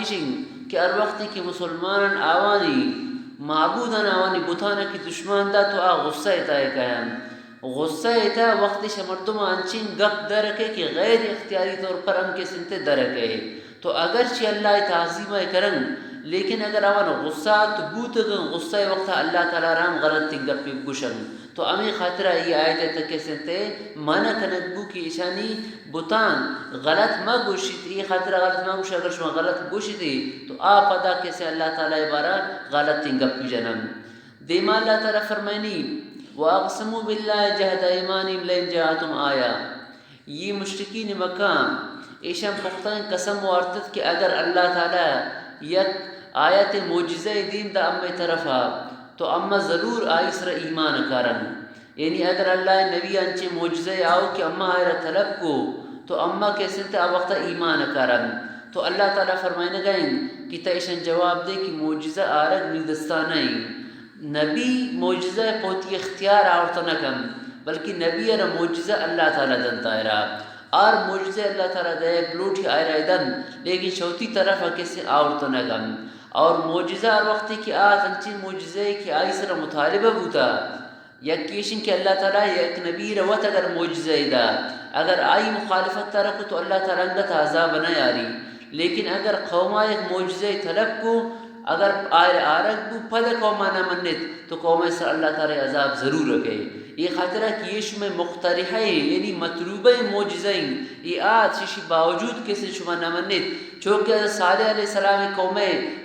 ایش انت کہ ہر وقتے کہ مسلمانان آوانی معبودان، آوانی بتان کہ دشمن دا، تو آ غصہ ءِ تہا کاینت۔ غصہ ءِ تہا وقتے شہ مردم انچیں گپ در کئے کہ غیر اختیاری طور پر ہم کس انت در کئے۔ تو اگرچہ اللہ ءِ تعظیم ءَ کرن، لیکن اگر آوان غصہ تو بوتگن، غصہ ءِ وقت اللہ تعالی را ہم غلطیں گپے گوشن۔ تو ہمے خاطرا اے آیت ءِ تہا کس انت منع کنگ بو کہ ایشانی بتان غلط مہ گوشیت، اے خاطرا غلط مہ گوشیت، اگر شما غلط گوشیت تو آ پدا کسے اللہ تعالی ءِ بارا غلطیں گپے جنن۔ دیما اللہ تعالی فرمائنی، واقسموا باللہ جہد ایمانہم لئن جاءتہم آیہ۔ اے مشرکین مکہ، ایشان پختگیں قسم وارتت کہ اگر اللہ تعالی یک آیت، معجزہ دین دا امئے طرفا، تو اما ضرور آئی سرا ایمان کارن۔ یعنی اگر اللہ ءِ نبی انچیں معجزہ آؤ کہ اما آئرا طلب کو، تو اما کس انت آ وقتا ایمان کارن۔ تو اللہ تعالی فرمائنگا انت کہ تہ ایشان جواب دے کہ معجزہ آرگ منی دستا نہ انت۔ نبی معجزہ پہ وتی اختیار آورت نہ کنت، بلکہ نبی ءَ را معجزہ اللہ تعالی دنت آئرا۔ ہر معجزہ اللہ تعالی دئیگ لوٹی آئرا دنت، لیکن شہ وتی طرفا کسے آورت نہ کنت۔ اور معجزہ ہر وقتے کہ آت، انچیں معجزہ کہ آئی سرا مطالبہ بوتا، یک ایش انت کہ اللہ تعالی یک نبی را وت اگر معجزہ دا، اگر آئی مخالفت ترا کو تو اللہ تعالی انگت عذاب نہ یاری، لیکن اگر قوما یک معجزہ طلب کو، اگر آئرا آرگ بو، پدا قوما نہ منت، تو قوم سر اللہ تعالی عذاب ضرور کئے۔ اے خاطرا کہ اے شمئے مقترحہ ایں، یعنی مطلوبہ ایں معجزہ ایں، اے آت، ششی باوجود کسے شما نہ منت۔ چونکہ حضرت صالح علیہ السلام قوم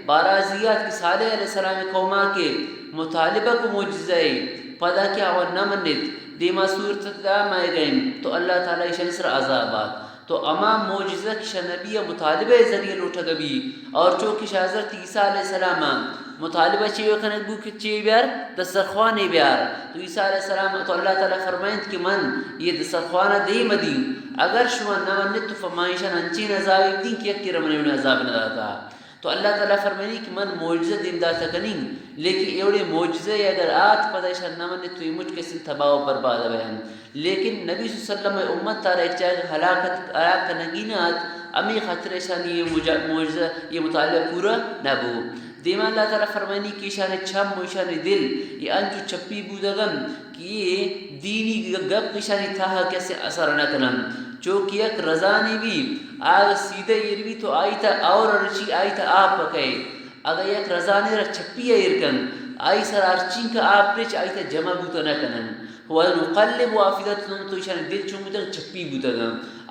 بارازیات کہ صالح علیہ السلام قوما کہ مطالبہ کو معجزہ ایں، پدا کہ آوان نہ منت، دیما صورت دا مئے گئے تو اللہ تعالی ایشانی سر عذاب آت۔ تو ہما معجزہ کہ شہ نبی ءَ مطالبہ ءِ ذریعہ لوٹگ بی، اور چو کہ شہ حضرت عیسیٰ علیہ السلام ءَ مطالبہ چے کنگ بو کہ چے بیار؟ دسترخوانے بیار۔ تو عیسیٰ علیہ السلام، تو اللہ تعالی فرمائنت کہ من اے دسترخوان ءَ دیم دیں، اگر شما نہ منت تو پہ ما ایشان انچیں عذابے بدیں کہ یکے را من ایوڑیں عذاب نہ داتا۔ تو اللہ تعالی فرمائنی کہ من معجزہ دیم داتا کنیں، لیکن ایوڑیں معجزہ اگر آت پدا ایشان نہ منت تو اے مچ کسیں تباہ و برباد بینت۔ لیکن نبی صلی اللہ علیہ وسلم ءِ امت ءَ را یک جاگہ ہلاکت، ہلاک کنگی نہ ات، ہمے خاطر ایشانی اے مجا-، معجزہ، اے مطالبہ پورا نہ بو۔ دیما اللہ تعالی فرمائنی کہ ایشانی چم و ایشانی دل اے انچو چپی بودگ انت کہ اے دینی گپ ایشانی تہا کسے اثر نہ کننت۔ چو کہ یک رزانے بی، آ سیدھا ایر بی تو آئی تہا اور رچی، آئی تہا آپ پکئے۔ اگاں یک رزانے را چپی ءَ ایر کن، آئی سرا ہرچینکہ آپ رچ، آئی تہا جمع بوت نہ کنن۔ ونقلب افئدتهم، تو ایشانی دل چون بوتگ، چپی بوتگ۔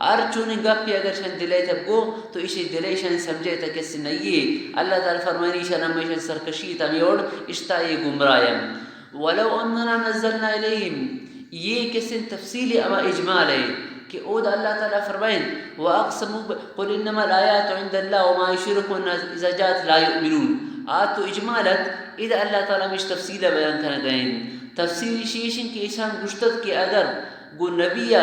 ہر چونیں گپے اگر ایشانی دل ءِ تہا گو، تو ایشی دل ءَ ایشانی سمجھ ءِ تہا کسے نئیے۔ اللہ تعالی فرمائنی، ایشان ہم ایشانی سرکشی ءِ تہا ہمے وڑ اشتا، اے گمراہ انت۔ ولو اننا نزلنا الیہم، اے کسیں تفصیل ہما اجمال ءِ کہ اود اللہ تعالی فرمائنت، واقسموا ب-، قل انما الآیات عند اللہ وما یشعرکم اذا جاءت لا یؤمنون۔ آ تو اجمال ات، ادا اللہ تعالی ہمیش تفصیل ءَ بیان کنگ ءَ انت۔ تفصیل ایشی ایش انت کہ ایشان گوشتت کہ اگر گوں نبی ءَ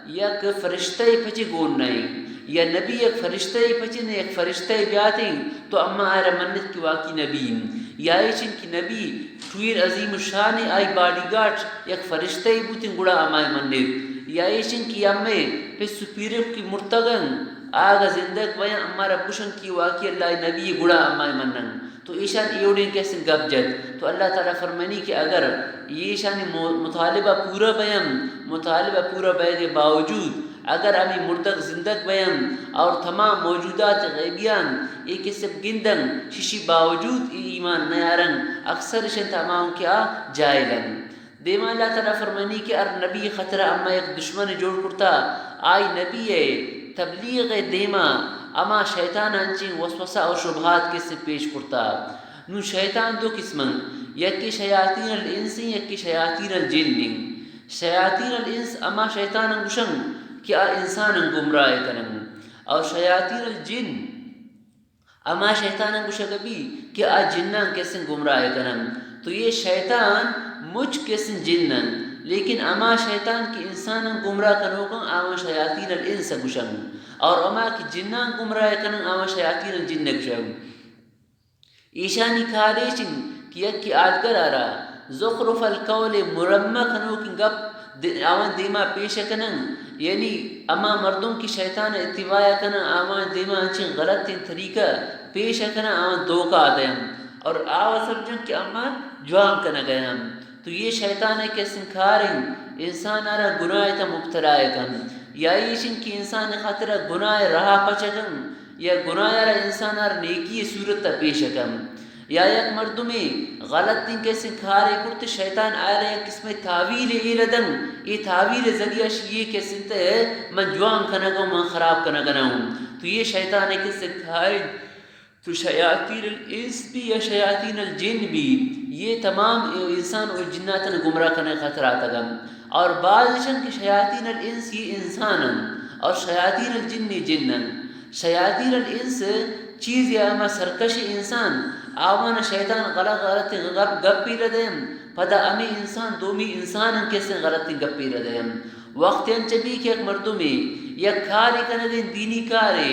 یک فرشتہ ءِ پچے گون نہ انت، یا نبی یک فرشتہ ءِ پچے نہ، یک فرشتہ ءِ بیاتیں تو اما آئرا منت کہ واقعی نبی انت، یا ایش انت کہ نبی ٹوئیں عظیم الشان ءِ، آئی باڈی گارڈ یک فرشتہ ءِ بوتیں گڑا ہمائے منت، یا ایش انت کہ ہمے پس و پیرک کہ مرتگ انت، آگا زندگ بیاں، ہمارا گوشن کہ واقعی اللہ ءِ نبی ءِ گڑا ہمائے منن۔ تو ایشان ایوڑیں کسیں گپ جت۔ تو اللہ تعالی فرمانی کہ اگر ایشانی مو-، مطالبہ پورا بیاں، مطالبہ پورا بیگ ءِ باوجود اگر ہمے مردگ زندگ بیاں اور تمام موجودات غیبیان اے کسب گندن، ششی باوجود اے ایمان نیارن، اکثر اشن تمام کیا جاہلن۔ دیما اللہ تعالی فرمانی کہ ہر نبی خطرہ اما یک دشمن جوڑ کرتا، آئی نبی ءِ تبلیغ ءِ دیما اما شیطان انچیں وسوسہ اور شبہات کسے پیش کرتا۔ نوں شیطان دو قسم انت، یکے شیاطین الانس انت، یکے شیاطین الجن انت۔ شیاطین الانس اما شیطان گوشن کہ آ انسان گمراہ کنن، اور شیاطین الجن اما شیطان گوشگ بی کہ آ جنان کسن گمراہ کنن۔ تو اے شیطان مچ کسن جن انت، لیکن اما شیطان کہ انسان گمراہ کنوکن آوان شیاطین الانس گوشن، اور اما کہ جنان گمراہ کنن آوان شیاطین الجن گوشن۔ ایشانی کار ایش انت کہ یکے آدگر ءَ را زخرف القول، مرمہ کنوکیں گپ د-، آوان دیما پیش کنن، یعنی ہما مردم کہ شیطان ءِ اتباع ءَ کناں، آوان دیما انچیں غلطیں طریقہ پیش ءَ کناں، آوان دھوکہ ءَ دیاں اور آوا سمجھاں کہ اما جوان کنگ ءَ آں۔ تو یہ شیطان ءِ کسیں کاریں، انسان ءَ را گناہ ءِ تہا مبتلا ءَ کن، یا ایش انت کہ انسان ءِ خاطر ءَ گناہ ءِ راہ ءَ پچ کن، یا گناہ ءَ را انسان ءَ را نیکی ءِ صورت ءَ پیش کن۔ یا یک مردمے غلطیں کسیں کارے کرت، شیطان آئرا یک قسمے تاویلے ایرا دنت، اے تاویل ءِ ذریعہ اشی یہ کسیں تے من جوان کنگ ءَ آں، من خراب کنگ ءَ نہ آں۔ تو یہ شیطان ءِ کسیں کارے، تو شیاطین الانس بی یا شیاطین الجن بی، یہ تمام انسان اور جناتاں گمراہ کنگ ءِ خاطر ءَ آتگ انت۔ اور بعض ایش انت کہ شیاطین الانس یہ انسان انت اور شیاطین الجن یہ جن انت۔ شیاطین الانس چیزے ہما سرکش انسان، آوان شیطان غلط غلطیں گپ، گپے را دئینت، پدا ہمے انسان دومی انسان انت کسیں غلطیں گپے را دئینت۔ وقت انچ بی کہ یک مردمے یک کارے کنگ انت، دینی کارے،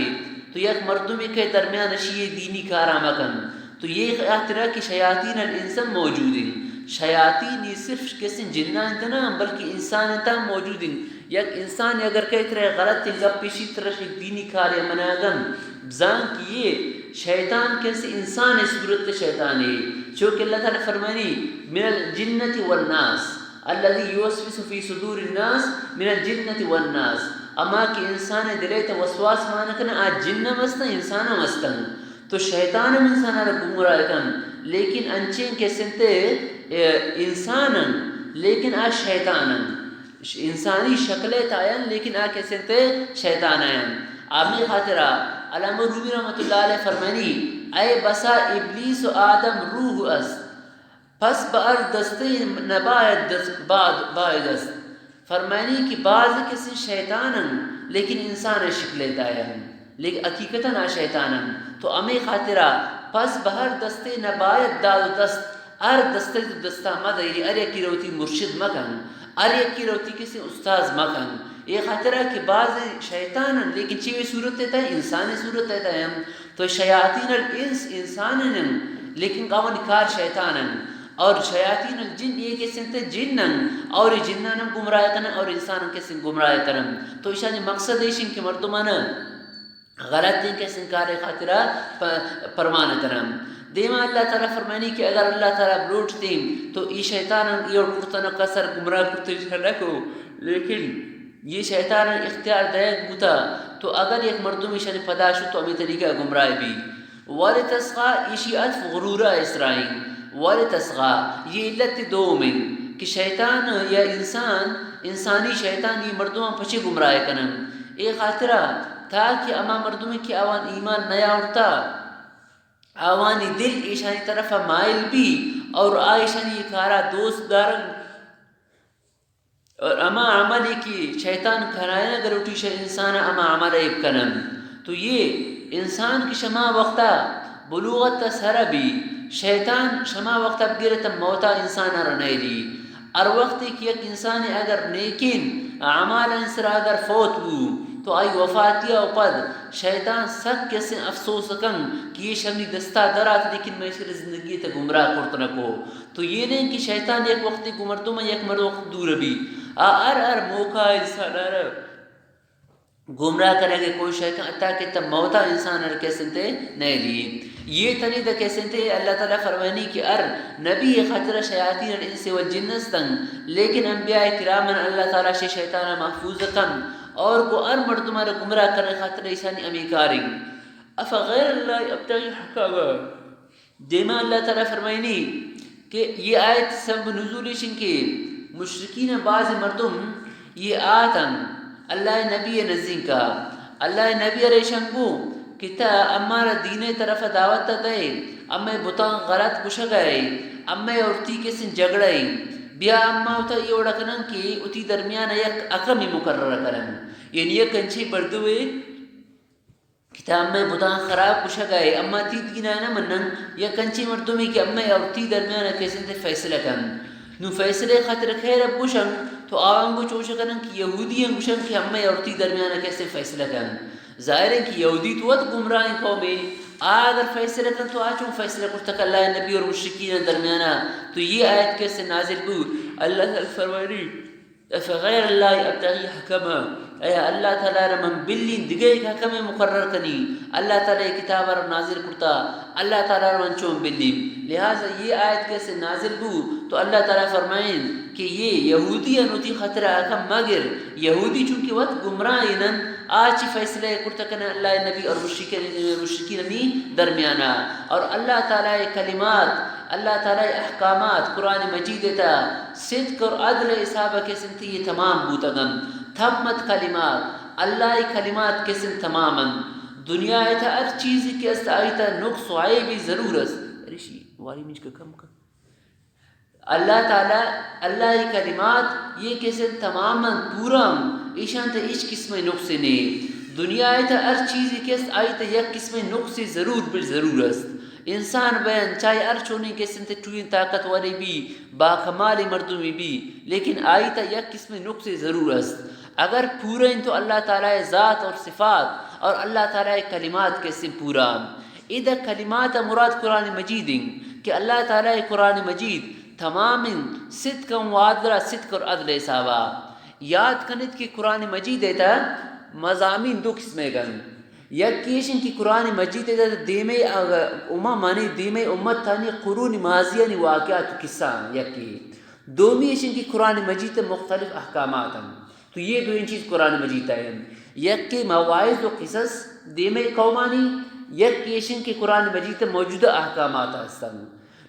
تو یک مردمے کہ درمیان اشی یہ دینی کارا مکن۔ تو یہ خاطرہ کہ شیاطین الانس موجود انت۔ شیاطین یہ صرف کسیں جنان ءِ تہا نہ، بلکہ انسان ءِ تہا موجود انت۔ یک انسانے اگر کئے ترا غلطیں گپے اشی، ترا شی دینی کارے منع کن، بزان کہ یہ شیطان کسیں انسان ءِ صورت ءَ شیطانے۔ چو کہ اللہ تعالی فرمانی، من الجنة والناس، الذي يوسوس في صدور الناس من الجنة والناس۔ ہما کہ انسان ءِ دل ءِ تہا وسواس مان کن، آ جن ہم است انت، انسان ہم است انت۔ تو شیطان ہم انسان ءَ را گمراہ کن، لیکن انچیں کسیں تے، اے، انسان انت، لیکن آ شیطان انت۔ ش-، انسانی شکل ءِ تہا انت، لیکن آ کسیں تے شیطان انت۔ ہمے خاطرا علامہ رومی رحمت اللہ علیہ فرمانی، اے بسا ابلیس و آدم روح است، پس بہ ہر دستے نباید دست، باد، باید است۔ فرمانی کہ بعض کسیں شیطان انت، لیکن انسان ءِ شکل ءِ تہا انت، لیکن حقیقتاً آ شیطان انت۔ تو ہمے خاطرا پس بہ ہر دستے نباید داد و دست، ہر دستے تو دستا مدئے، ہر یکی را وتی مرشد مکن، ہر یکی را وتی کسیں استاذ مکن۔ اے خاطرا کہ بعض شیطان انت، لیکن چی صورت ءِ تہا؟ انسانی صورت ءِ تہا انت۔ تو شیاطین الانس انسان انت، لیکن آوانی کار شیطان انت۔ اور شیاطین الجن یہ کسیں تے جن انت، اور یہ جنان ہم گمراہ کنن اور انسان ہم کسیں گمراہ کنن۔ تو ایشانی مقصد ایش انت کہ مردمان غلطیں کسیں کارے خاطرا پ-، پروان کنن۔ دیما اللہ تعالی فرمانی کہ اگر اللہ تعالی بلوٹتیں تو ای شیطان یہ کرتن کسر گمراہ کرتن نکو، لیکن یہ شیطان اختیار دئیگ بوتا، تو اگر یک مردم ایشانی پدا شو تو ہمے طریقہ گمراہ بی۔ ولتصغی، ایشی عطف غرورا اسرائیل۔ ولتصغی، یہ علت دوم انت کہ شیطان یا انسان، انسانی شیطان یہ مردمان پچے گمراہ کنن۔ اے خاطرا تاکہ ہما مردمے کہ آوان ایمان نیاورتا، آوانی دل ایشانی طرفا مائل بی اور آ ایشانی یہ کارا دوست دارن۔ اور ہما عملے کہ شیطان کنائینگ لوٹی، شہ انسان ہما عمل ء بکنن۔ تو یہ انسان کہ شما وقتا بلوغت ء سر بی، شیطان شما وقتا بگیرت موتا انسان ء رنیلی۔ ہر وقتے کہ یک انسانے اگر نیکین اعمال سرا اگر فوت بو، تو آئی وفاتی ء پد شیطان سک کسیں افسوس کن کہ یہ شمنی دستا درات، لیکن میں شر زندگی تے گمراہ کرت نکو۔ تو یہ نہیں کہ شیطان یک وقتی گو مردم یک مر وقت دور بی۔ آ ہر، ہر موقع انسان ء گمراہ کنگ ء کوشش کن، حتی کہ تا موتا انسان ہر کس انت نیلی۔ یہ تنی دا کس انت، اللہ تعالی فرمانی کہ ہر نبی خاطر شیاطین الانس والجن استن، لیکن انبیاء کرامن اللہ تعالی شی شیطان محفوظ کن، اور کو ہر مردم گمراہ کرنے خاطر ایشانی ہمیں کاریں۔ افغیر اللہ ابتغی حکما۔ دیما اللہ تعالی فرمائنی کہ یہ آیت سبب نزول ایشن کہ مشرکین بعض مردم یہ آتن اللہ نبی نزدیکا، اللہ نبی ریشن گو کہ تا امارا دین طرف دعوت دے، امے بتان غلط گشگئے، امے اورتی کسن جھگڑے، بیا اما اتا یہ وڑا کنن کہ اتی درمیان یک حکمی مقرر کنن، یعنی یک انچی بردوے کہ تا امئے بتان خراب گشگا ئے، اما تی دینا نہ منن، یک انچیں مردمے کہ امئے اور تی درمیان ء کسنتے فیصلہ کن۔ نوں فیصلہ خاطر خیر اب گشن، تو آ انگو چوش کنن کہ یہودی ان گشن کہ امئے اور تی درمیان ء کسن فیصلہ کن۔ ظاہر ہے کہ یہودی تو وت گمراہیں قومے، آ اگر فیصلہ کن تو آ چون فیصلہ کرتک اللہ نبی اور مشرکین درمیانا؟ تو یہ آیت کسے نازل بو، اللہ تعالی فرمانی، افغیر اللہ ابتغی حکما، اے اللہ تعالی را من بلین دگہ یک حکم مقرر کنی؟ اللہ تعالی کتاب را نازل کرتا، اللہ تعالی را من چون بلین؟ لہذا یہ آیت کیسے نازل بو تو اللہ تعالی فرمائیں کہ یہ یہودی انوتی خطر حکم مگر، یہودی چونکہ وت گمراہ انن، آ چی فیصلہ کرتا کنے اللہ نبی اور مشرکین، مشرکین می درمیانا۔ اور اللہ تعالی کلمات، اللہ تعالی احکامات قرآن مجید تا صدق اور عدل حساب کسن تے یہ تمام بوتگن۔ تمت کلمات، اللہ کلمات کسن تمامن۔ دنیا تا ہر چیزی کہ است آئی تا نقص و عیبی ضرور است۔ ریشی واری منچ کم کن۔ اللہ تعالی، اللہ کلمات یہ کسن تمامن پورا، ایشان تا ہیچ قسم نقص نے۔ دنیا تا ہر چیزی کہ است آئی تا یک قسم نقص ضرور بل ضرور است۔ انسان بین چاہے ہر چونیں کسن تے ٹوئیں طاقت والے بی، با کمال مردمی بی، لیکن آئی تا یک قسم نقص ضرور است۔ اگر پورا ہیں تو اللہ تعالی ذات اور صفات اور اللہ تعالی کلمات کسن پورا۔ ادا کلمات مراد قرآن مجید ہیں کہ اللہ تعالی قرآن مجید تمام صدق و عدل، صدق اور عدل حسابا۔ یاد کنیت کہ قرآن مجید تا مضامین دو قسمے گن۔ یکی ایشن کہ قرآن مجید تا دیمے اگ-، امم معنی دیمے امت تانی قرون ماضیانی واقعات و قصہ ہیں یکی۔ دومی ایشن کہ قرآن مجید تا مختلف احکامات ہیں۔ تو یہ دوئیں چیز قرآن مجید تا ہیں۔ یکی مواعظ و قصص دیمے قومانی، یکی ایشن کہ قرآن مجید تا موجودہ احکامات ہستن۔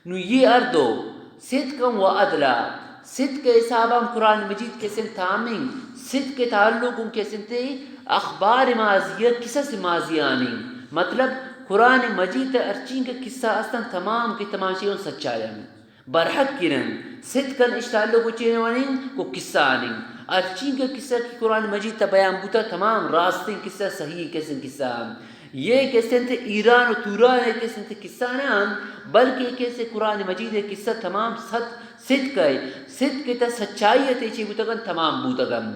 نو یہ ہر دو صدقا و عدلا، صدق حسابا قرآن مجید کسن تامین، صدق تعلق کسن تے اخبار ماضیہ، قصص ماضیانی۔ مطلب قرآن مجید ہرچین کہ قصہ استن تمام کہ تمام شیئن سچائن، برحق کرن، صدقا اش تعلق چین وانین کو قصہ آنین۔ ہرچین کہ قصہ کہ قرآن مجید تا بیان بوتا تمام راستین قصہ، صحیح کسن قصہ۔ یہ کسن تے ایران و توران کسن تے قصہ نہ انت، بلکہ کسے قرآن مجید قصہ تمام صد صدق ہے، صدق تا سچائی تے چی بوتگن تمام بوتگن۔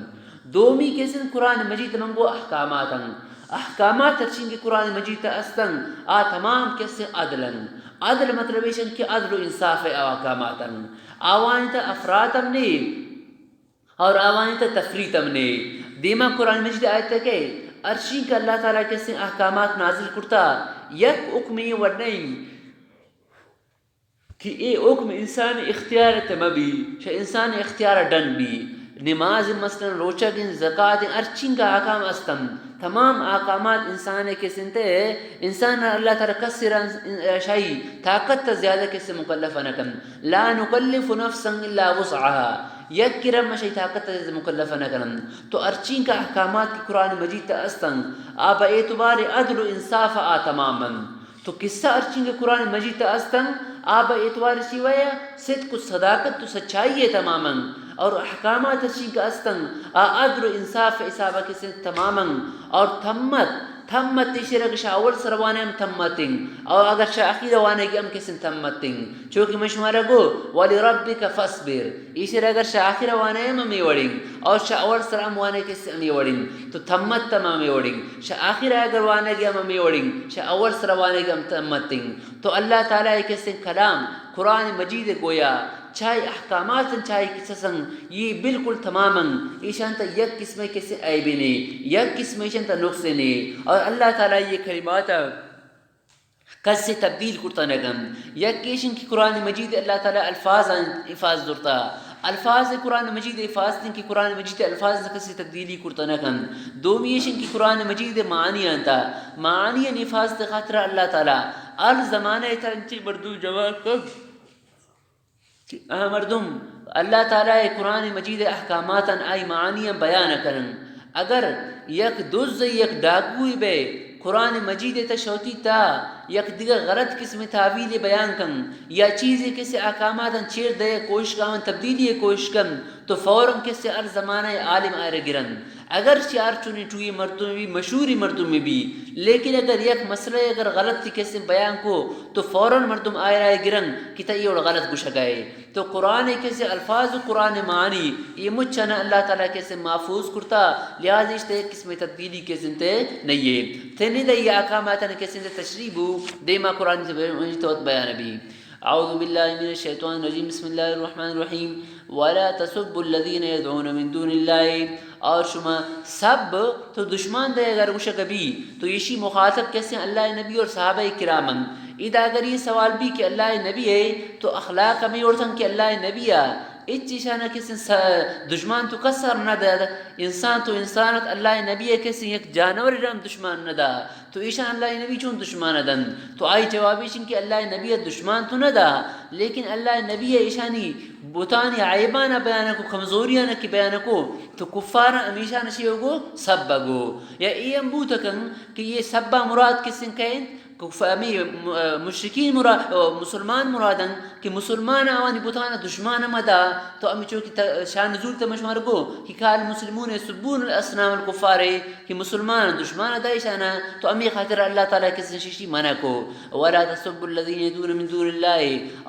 دومی کسن قرآن مجید منگو احکامات انت۔ احکامات ہرچین کہ قرآن مجید تا استن، آ تمام کسے عدل انت۔ عدل مطلب ایشن کہ عدل و انصاف احکامات انت۔ آوانی تا افراط ہم نے، اور آوانی تا تفریط ہم نے۔ دیما قرآن مجید آیت کہ ہرچین کہ اللہ تعالی کسے احکامات نازل کرتا، یک حکم یہ ور نہیں کہ اے حکم انسان اختیار تے مبی، شہ انسان اختیار ڈن بی۔ نماز مثلاً، روچگ انت، زکات انت، ہرچین کہ احکام استن، تمام احکامات انسان کسن تے، انسان اللہ تعالی کس را شاہی طاقت تا زیادہ کسے مکلف نہ کن۔ لا نکلف نفسا الا وسعها۔ یک کرم شاہی طاقت تا زیادہ مکلف نہ کن۔ تو ہرچین کہ احکامات کہ قرآن مجید تا استن، آ با اعتبار عدل و انصاف آ تمامن۔ تو قصہ ہرچین کہ قرآن مجید تا استن، آ با اعتبار شیوہ صدق و صداقت و سچائی تمامن۔ اور احکامات ہرچین کہ استن، آ عدل و انصاف حساب کسے تمامن۔ اور تمت، تمت ایشرا کہ شہ اول سر وانے ہم تمتن، اور اگر شہ اخیر وانے گی ہم کسے تمتن۔ چونکہ من شمارا گو، ولربک فاصبر۔ ایشرا اگر شہ آخر وانے ہم ہمے وڑیں، اور شہ اول سر ہم وانے کسے ہمے وڑیں، تو تمت ہم ہمے وڑیں۔ شہ آخر اگر وانے گی ہم ہمے وڑیں، شہ اول سر وانے گی ہم تمتن۔ تو اللہ تعالی کسے کلام قرآن مجید گویا چاہے احکامات انت، چاہے قصص انت، یہ بالکل تمام انت۔ ایشان تا یک قسمے کسے عیبے نے، یک قسمے ایشان تا نقصے نے۔ اور اللہ تعالی یہ کلمات کسے تبدیل کرتا نہ کنت۔ یک ایشن کہ قرآن مجید اللہ تعالی الفاظ حفاظ زرتا۔ الفاظ قرآن مجید حفاظ انت کہ قرآن مجید الفاظ کسے تبدیلی کرتا نہ کنت۔ دومی ایشن کہ قرآن مجید معانی انت۔ معانی حفاظ خاطر اللہ تعالی ہر زمانہ تا انچیں مردم جمع کنت کہ آ مردم اللہ تعالی قرآن مجید احکاماتاں آئی معانیاں بیان کنن۔ اگر یک دز یک ڈاکوی بے قرآن مجید تا شوتی تا یک دگہ غلط قسم تاویل بیان کن یا چیزے کسے احکاماتاں چیر دے کوشش کن، تبدیلی کوشش کن، تو فوراً کسے ہر زمانہ عالم آئرا گرن۔ اگرچہ ہر چونی ٹوئی مردم بی، مشہوری مردم بی، لیکن اگر یک مسئلہ اگر غلط تھی کسے بیان کو، تو فوراً مردم آئرا گرن کہ تئی اوڑ غلط گوشگائے۔ تو قرآن کسے الفاظ و قرآن معانی، یہ مچانا اللہ تعالی کسے محفوظ کرتا، لہذا اشتے قسم تبدیلی کسے تے نئیے۔ تنی دے یہ احکاماتاں کسے تے تشریح بو، دیما قرآن سے بے-، تو بیان بی۔ اعوذ باللہ من الشیطان الرجیم، بسم اللہ الرحمن الرحیم۔ ولا تسبوا الذین یدعون من دون اللہ، اور شما سب تو دشمان دے اگر گوشگ بی تو ایشی مخاطب کسیں اللہ نبی اور صحابہ کرام انت۔ ادا اگر یہ سوال بی کہ اللہ نبی ہے تو اخلاق ہمیں اور کہ اللہ نبی ہے، اچ ایشانہ کسیں س-، دشمان تو کس سر نہ دے۔ انسان تو انسانت، اللہ نبی ہے کسیں یک جانور رم دشمان نہ دا۔ تو ایشان اللہ نبی چون دشمان دنت؟ تو آئی جواب ایش انت کہ اللہ نبی دشمان تو نہ دا، لیکن اللہ نبی ایشانی بتانی عیبانا بیان کو، کمزوریانا کہ بیان کو، تو کفار ہمیشہ نشی ہو گو سب گو۔ یا اے ہم بوت کن کہ یہ سبا مراد کسیں کہیں؟ کف-، ہمیں م-، مشرکین مراد، مسلمان مرادن کہ مسلمان آوانی بتانا دشمان مدا۔ تو ہمیں چونکہ ت-، شان نزول تمشمار گو کہ کال مسلمون سبون الاصنام الکفار، کہ مسلمان دشمان دایشانا، تو ہمیں خاطر اللہ تعالی کسیں شیشی منع کو۔ ولا تسبوا الذین یدعون من دون اللہ،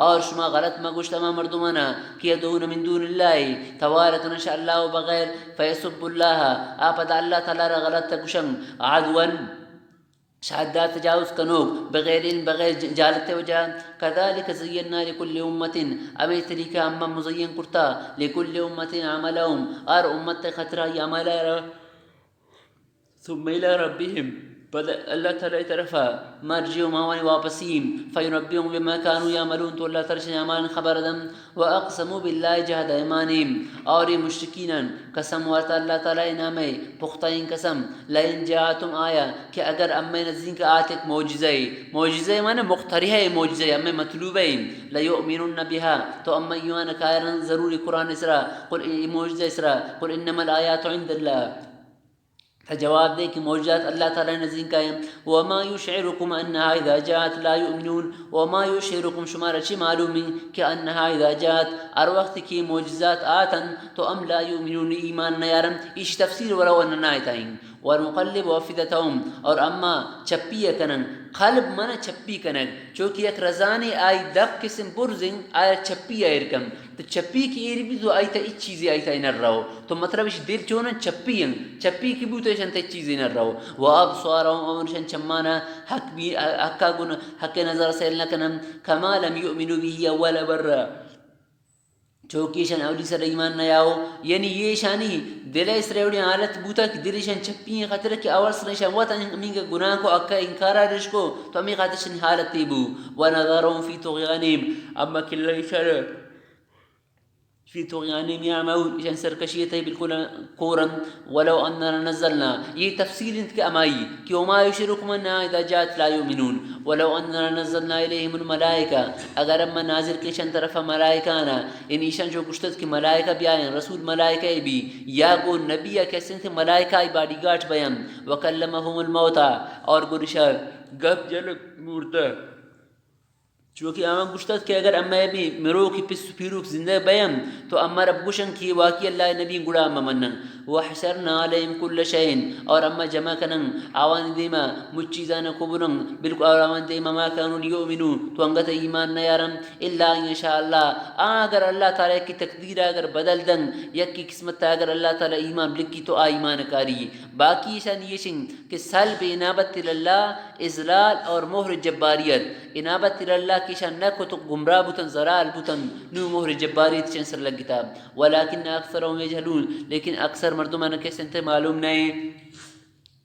اور شما غلط مگوشت ہما مردمانا کہ یدعون من دون اللہ، توار کنش اللہ و بغیر، فیسبوا اللہ، آ پدا اللہ تعالی را غلط گوشن، عدوا، شہ حدا تجاوز کنوک، بغیر علم، بغیر ج-، جہالت وجہ۔ کذالک زینا لکل امۃ، ہمے طریقہ ہم مزین کرتا، لکل امۃ عملہم، ہر امت خاطر آئی عمل را۔ ثم الی ربہم، پد اللہ تعالی طرفا، مرجعہم، آوانی واپسی، فینبئہم بما کانوا یعملون، تو اللہ تعالی شان اعمال خبر دن۔ واقسموا باللہ جہد ایمانہم، اور یہ مشرکینن قسم وارتا اللہ تعالی نامے پختہ این قسم، لئن جاءتہم آیہ، کہ اگر امے نزدیک آت یک معجزہ، معجزہ معنی مخترعہ معجزہ، امے مطلوبہ، لیؤمنن بہا، تو امے ایمان کائرن ضروری قرآن سرا، قل، اے معجزہ سرا، قل انما الآیات عند اللہ۔ تا جواب دے کہ معجزات اللہ تعالی نزدیک ہیں۔ وما یشعرکم انها اذا جاءت لا یؤمنون۔ وما یشعرکم، شمارا چی معلوم ہیں کہ انها اذا جاءت، ہر وقت کہ معجزات آتن تو ہم لا یؤمنون، ایمان نیارن۔ ایش تفسیر ولو ان نہ آیتائیں۔ ونقلب افئدتہم، اور اما چپی کنن۔ قلب من چپی کنگ، چونکہ یک رزانے آئی دپ قسم برزن، آیا چپی ایر کن۔ تو چپی کہ ایر بی تو آئی تا اچ چیزے آئی تا نہ رو۔ تو مطلب اش دل چونن چپی ان، چپی کہ بوت ایشان تا اچ چیزے نہ رو۔ و ابصارہم، اور ایشان چمانا حق بی، حقا گن، حق نظر سیل نہ کنن۔ کما لم یؤمنوا بہ اول مرہ، چوکہ ایشان اولی سر ایمان نیاو، یعنی یہ ایشانی دل سر اولی حالت بوتا کہ دل ایشان چپی خاطر کہ اول سر ایشان وطن امینگ گناہ کو، حقا انکارا رش کو، تو امی خاطر ایشانی حالت بو۔ ونذرہم فی طغیانہم، اما کلا ایشان فی طغیانہم یعمہون، ایشان سرکشی تئی بالکل کورن۔ ولو اننا نزلنا، یہ تفسیر انت کہ امائی کہ وما یشعرکم انها اذا جاءت لا یؤمنون۔ ولو اننا نزلنا الیہم الملائکہ، اگر اما نازل کیشن طرف ملائکانا، ان ایشان جو گشتت کہ ملائکہ بیائیں، رسول ملائکہ بی، یا گو نبی کسنت ملائکہ باڈی گارڈ بیان، وکلمہم الموتی، اور گو ایشا گپ جنک مردہ۔ چوکہ آوان گوشتت کہ اگر اما بی مروکی پس و پیروک زندہ بیم، تو اما رب گوشن کہ واقعی اللہ نبی گڑا اما منن۔ وحشرنا علیہم کل شیء، اور اما جمع کنن آوان دیما مچ چیزان قبولن، بالکل اور آوان دیما ما کانوا لیؤمنوا، تو انگت ایمان نیارن، الا ان یشاء اللہ، آ اگر اللہ تعالی کی تقدیر اگر بدل دن، یک کی قسمت اگر اللہ تعالی ایمان لکھی تو آ ایمان کاری۔ باقی ایشان یہ شنگ کہ سلب انابت اللہ، اذلال اور مہر جباریت۔ انابت اللہ کہ ایشان نہ کت گمراہ بوتن، ضلال بوتن، نو مہر جباریت ایشان سر لگتا۔ ولکن اکثرهم یجہلون، لیکن اکثر مردمان کسنت معلوم نہیں۔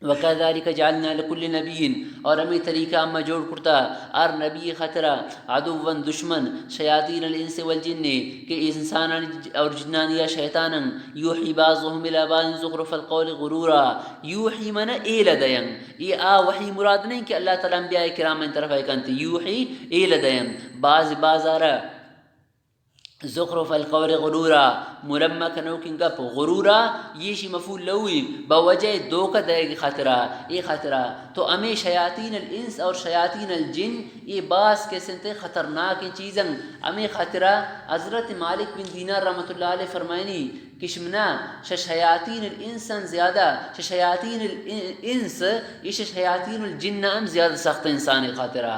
وکذالک جعلنا لکل نبی، اور ہمیں طریقہ اما جوڑ کرتا ہر نبی خاطرا عدوا دشمن، شیاطین الانس والجن، کہ انسانانی اور جنانی یا شیطانن، یوحی بعضهم الی بعض زخرف القول غرورا، یوحی من ایل دین، یہ آ وحی مراد نہیں کہ اللہ تعالی انبیاء کرام طرف کنت، یوحی ایل دین، بعض بعض آرا، زخرف القول غرورا، ملمہ کنوکیں گپ، غرورا، یہ شی مفعول لہو، بوجہ دھوکہ دئیگ خاطرا، اے خاطرا۔ تو ہمیں شیاطین الانس اور شیاطین الجن، یہ باز کسنت خطرناکیں چیزن۔ ہمیں خاطرا حضرت مالک بن دینار رحمۃ اللہ علیہ فرمائنی کہ شمنا شہ شیاطین الانس زیادہ، شہ شیاطین الانس، یہ شہ شیاطین الجن ہم زیادہ سخت انسان خاطرا۔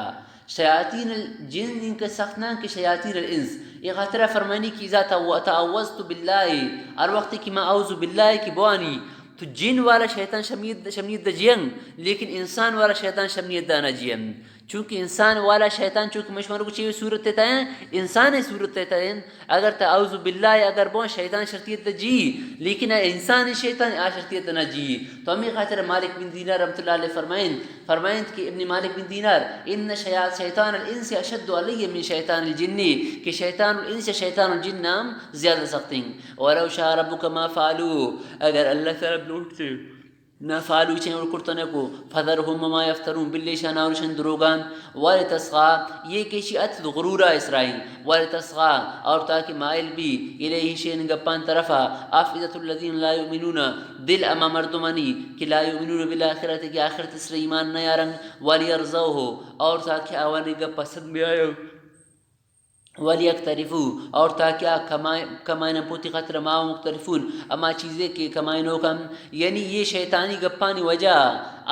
شیاطین الجن ان کہ سخت نہ کہ شیاطین الانس۔ یہ خاطرہ فرمانی کہ اذا تو-، تعوذت باللہ، ہر وقت کہ ما اعوذ باللہ کہ بوانی، تو جن والا شیطان شمید، شمید دا جین، لیکن انسان والا شیطان شمید دا نہ جین۔ چونکہ انسان والا شیطان، چونکہ مشمر کو چیوی صورت تھا ہیں، انسان صورت تھا ہیں۔ اگر تا اعوذ باللہ اگر بون شیطان شرطیت جی، لیکن انسان شیطان آ شرطیت نہ جی۔ تو ہمیں خاطر مالک بن دینار رحمۃ اللہ علیہ فرمائیں، فرمائیں کہ ابن مالک بن دینار، ان شیا-، شیطان الانس اشد علی من شیطان الجن، کہ شیطان الانس شیطان الجن نام زیادہ سخت ہیں۔ ولو شاء ربک ما فعلوا، اگر اللہ تعالی لوٹتے نہ فعلوا چیں اور کرتنے کو، فذرهم وما یفترون، بلے شان اور شن دروگان، ولتصغی، یہ کہ شی ات غرور اسرائیل، ولتصغی، اور تاکہ مائل بی، الیہ شین گپان طرفا، افئدة الذین لا یؤمنون، دل اما مردمانی کہ لا یؤمنون بالآخرۃ، کہ آخرت سر ایمان نیارن، ولیرضوه، اور تاکہ آوانی گپ پسند بیایو، ولیقترفوا، اور تاکہ آ کمائے-، کمائن پوتی خاطر ما مقترفون، اما چیزے کہ کمائنوکن، یعنی یہ شیطانی گپانی وجہ،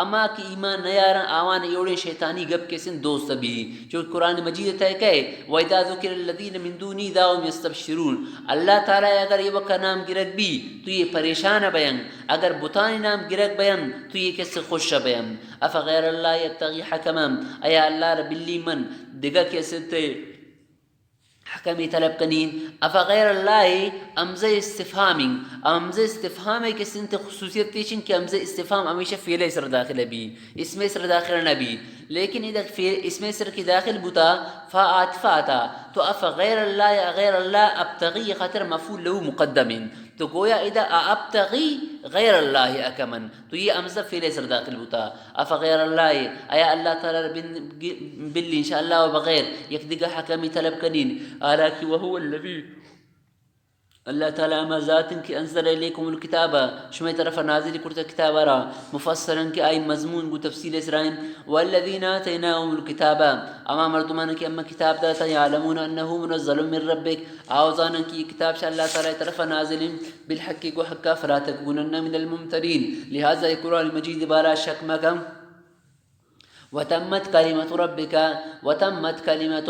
اما کہ ایمان نیارن آوان ایوڑے شیطانی گپ کسن دوست بی۔ چونکہ قرآن مجید تہ کہے، واذا ذکر الذین من دونہ اذا هم یستبشرون، اللہ تعالی اگر یہ وقت نام گرگ بی تو یہ پریشان بین، اگر بتانی نام گرگ بین تو یہ کس خوش بین۔ افغیر اللہ یبتغی حکما، ایا اللہ را بلی من دگہ کس تے حکمی طلب کنین۔ افغیر اللہ، ہمزہ استفہام، ہمزہ استفہام کسن تے خصوصیت تیچن کہ ہمزہ استفہام ہمیشہ فعل سر داخل بی، اسم سر داخل نہ بی، لیکن اذا فعل اسم سر کی داخل بوتا، فا عاطفہ آتا، تو افغیر اللہ، اغیر اللہ، ابتغی خاطر مفعول لہو مقدم انت۔ تو گویا ادا ا ابتغی غیر اللہ حکما، تو یہ ہمزہ فعل سر داخل بوتا۔ افغیر اللہ، ایا اللہ تعالی را بن-، بلی انشاءاللہ و بغیر یک دگہ حکمی طلب کنین، حالانکہ وهو الذی، اللہ تعالی ہما ذات انت کہ انزل الیکم الکتاب، شمئے طرف نازل کرتا کتاب را، مفصلا کہ آئی مضمون گو تفصیل اسرائیم، والذین آتیناهم الکتاب، ہما مردمان کہ اما کتاب داتا، یعلمون انه منزل من ربک، آو زانن کہ یہ کتاب شہ اللہ تعالی طرف نازل انت، بالحق گو حقا، فلا تکونن من الممترین، لہذا یہ قرآن مجید بارا شک مکن۔ وتمت کلمۃ ربک، وتمت کلمۃ،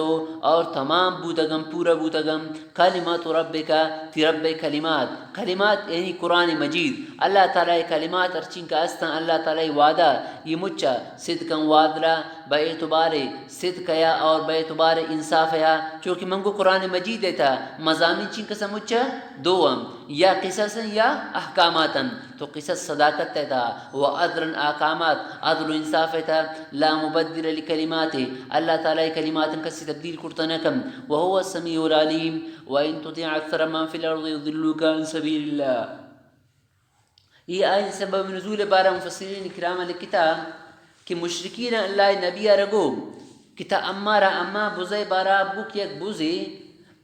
اور تمام بوتگم، پورا بوتگم، کلمۃ ربک، تی رب کلمات، کلمات یعنی قرآن مجید، اللہ تعالی کلمات ہرچین کہ استن، اللہ تعالی وعدہ، یہ مچا صدقا وعدلا، بہ اعتبار صدق یا اور بہ اعتبار انصاف یا، چونکہ منگو قرآن مجید تھا مضامین چین قسم مچا دو ہم، یا قصص یا احکاماتن۔ تو قصص صداقت تھا، و عدلا احکامات، عدل و انصاف تھا، لا مبدل لکلماته، اللہ تعالی کلماتن کسی تبدیل کرتا نہ کن، وهو السمیع العلیم، وان تطع اکثر من فی الارض یضلوک عن سبیل اللہ۔ یہ آیت سبب نزول بارہ مفسرین کرام لکھتا کہ مشرکین اللہ نبی رگو کہ تا امارا اما بزے بارا بک یک بزے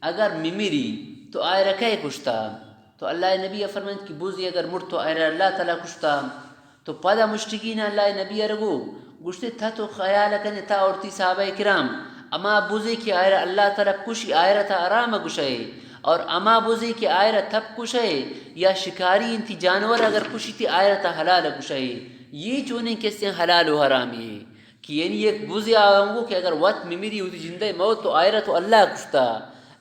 اگر ممری تو آئرا کئے کشتا؟ تو اللہ نبی فرمائنت کہ بزے اگر مرت تو آئرا اللہ تعالی کشتا۔ تو پدا مشرکین اللہ نبی رگو گوشتے، تا تو خیال کنے تا اور تی صحابہ کرام اما بزے کہ آئرا اللہ تعالی کشی آئرا تا حرام گشئے، اور اما بزے کہ آئرا تپ کشئے یا شکاری انتی جانور اگر کشی تی آئرا تا حلال گشئے، یہ چونیں کسیں حلال و حرامی کہ یعنی یک بزے آونگو کہ اگر وت ممری ہوتی جندے موت تو آئرا تو اللہ کشتا،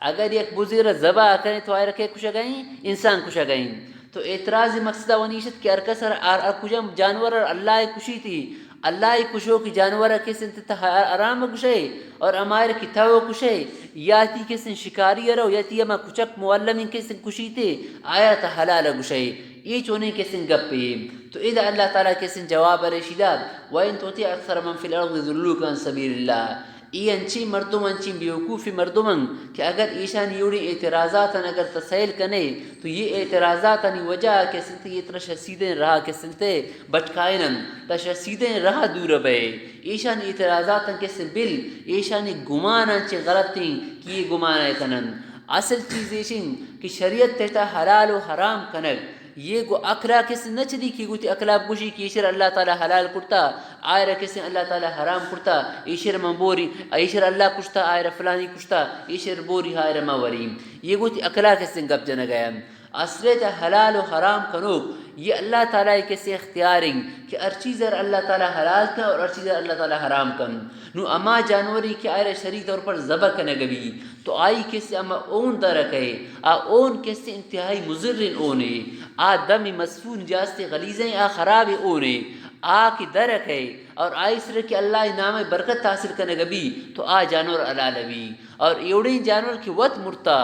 اگر یک بزے را ذبح کنے تو آئرا کے کشگئیں؟ انسان کشگئیں۔ تو اعتراض مقصد ونیشت کہ ہر کس ہر، ہر، ہر کجام جانور اللہ کشی تی، اللہ کشو کہ جانور کس انت تا حرام گشئے اور امائر کی تو کشئے، یا تی کس شکاری رو یا تی اما کچک معلم کس کشی تے آیا تا حلال گشئے۔ یہ چونیں کسیں گپے۔ تو ادا اللہ تعالی کسیں جواب رشیدا، وان تطع اکثر من فی الارض یضلوک عن سبیل اللہ۔ ای انچیں مردم، انچیں بیوقوفیں مردمن کہ اگر ایشانی اوڑیں اعتراضاتن اگر تسہیل کنے تو یہ اعتراضاتانی وجہ کسنت یہ ترا شسیدیں راہ کسنت بٹکائنن، تا شسیدیں راہ دور بئے۔ ایشانی اعتراضاتن کسن بل، ایشانی گمانن چہ غلطیں کہ یہ گمان کنن۔ اصل چیز ایشن کہ شریعت تیتا حلال و حرام کنگ یہ گو عقلا کس نہ چلی کہ گو تی عقلا بگوشی کہ ایشر اللہ تعالی حلال کرتا، آئرا کس اللہ تعالی حرام کرتا، ایشر من بوری، ایشر اللہ کشتا، آئرا فلانی کشتا، ایشر بوری، آئرا ما وری۔ یہ گو تی عقلا کس گپ جنگ ہے۔ اصل تا حلال و حرام کنوک یہ اللہ تعالی کس اختیار ہیں کہ ہر چیز اللہ تعالی حلال کن اور ہر چیز اللہ تعالی حرام کن۔ نو اما جانوری کہ آئرا شریع طور پر ذبح کنگ بی، تو آئی کس اما اون درکئے، آ اون کس انتہائی مضریں اونے، آ دم مسفون جاستے غلیظیں، آ خراب اونے، آ کہ درکئے، اور آئی سرا کہ اللہ نام برکت حاصل کنگ بی تو آ جانور حلال بی۔ اور ایوڑیں جانور کہ وت مرتا،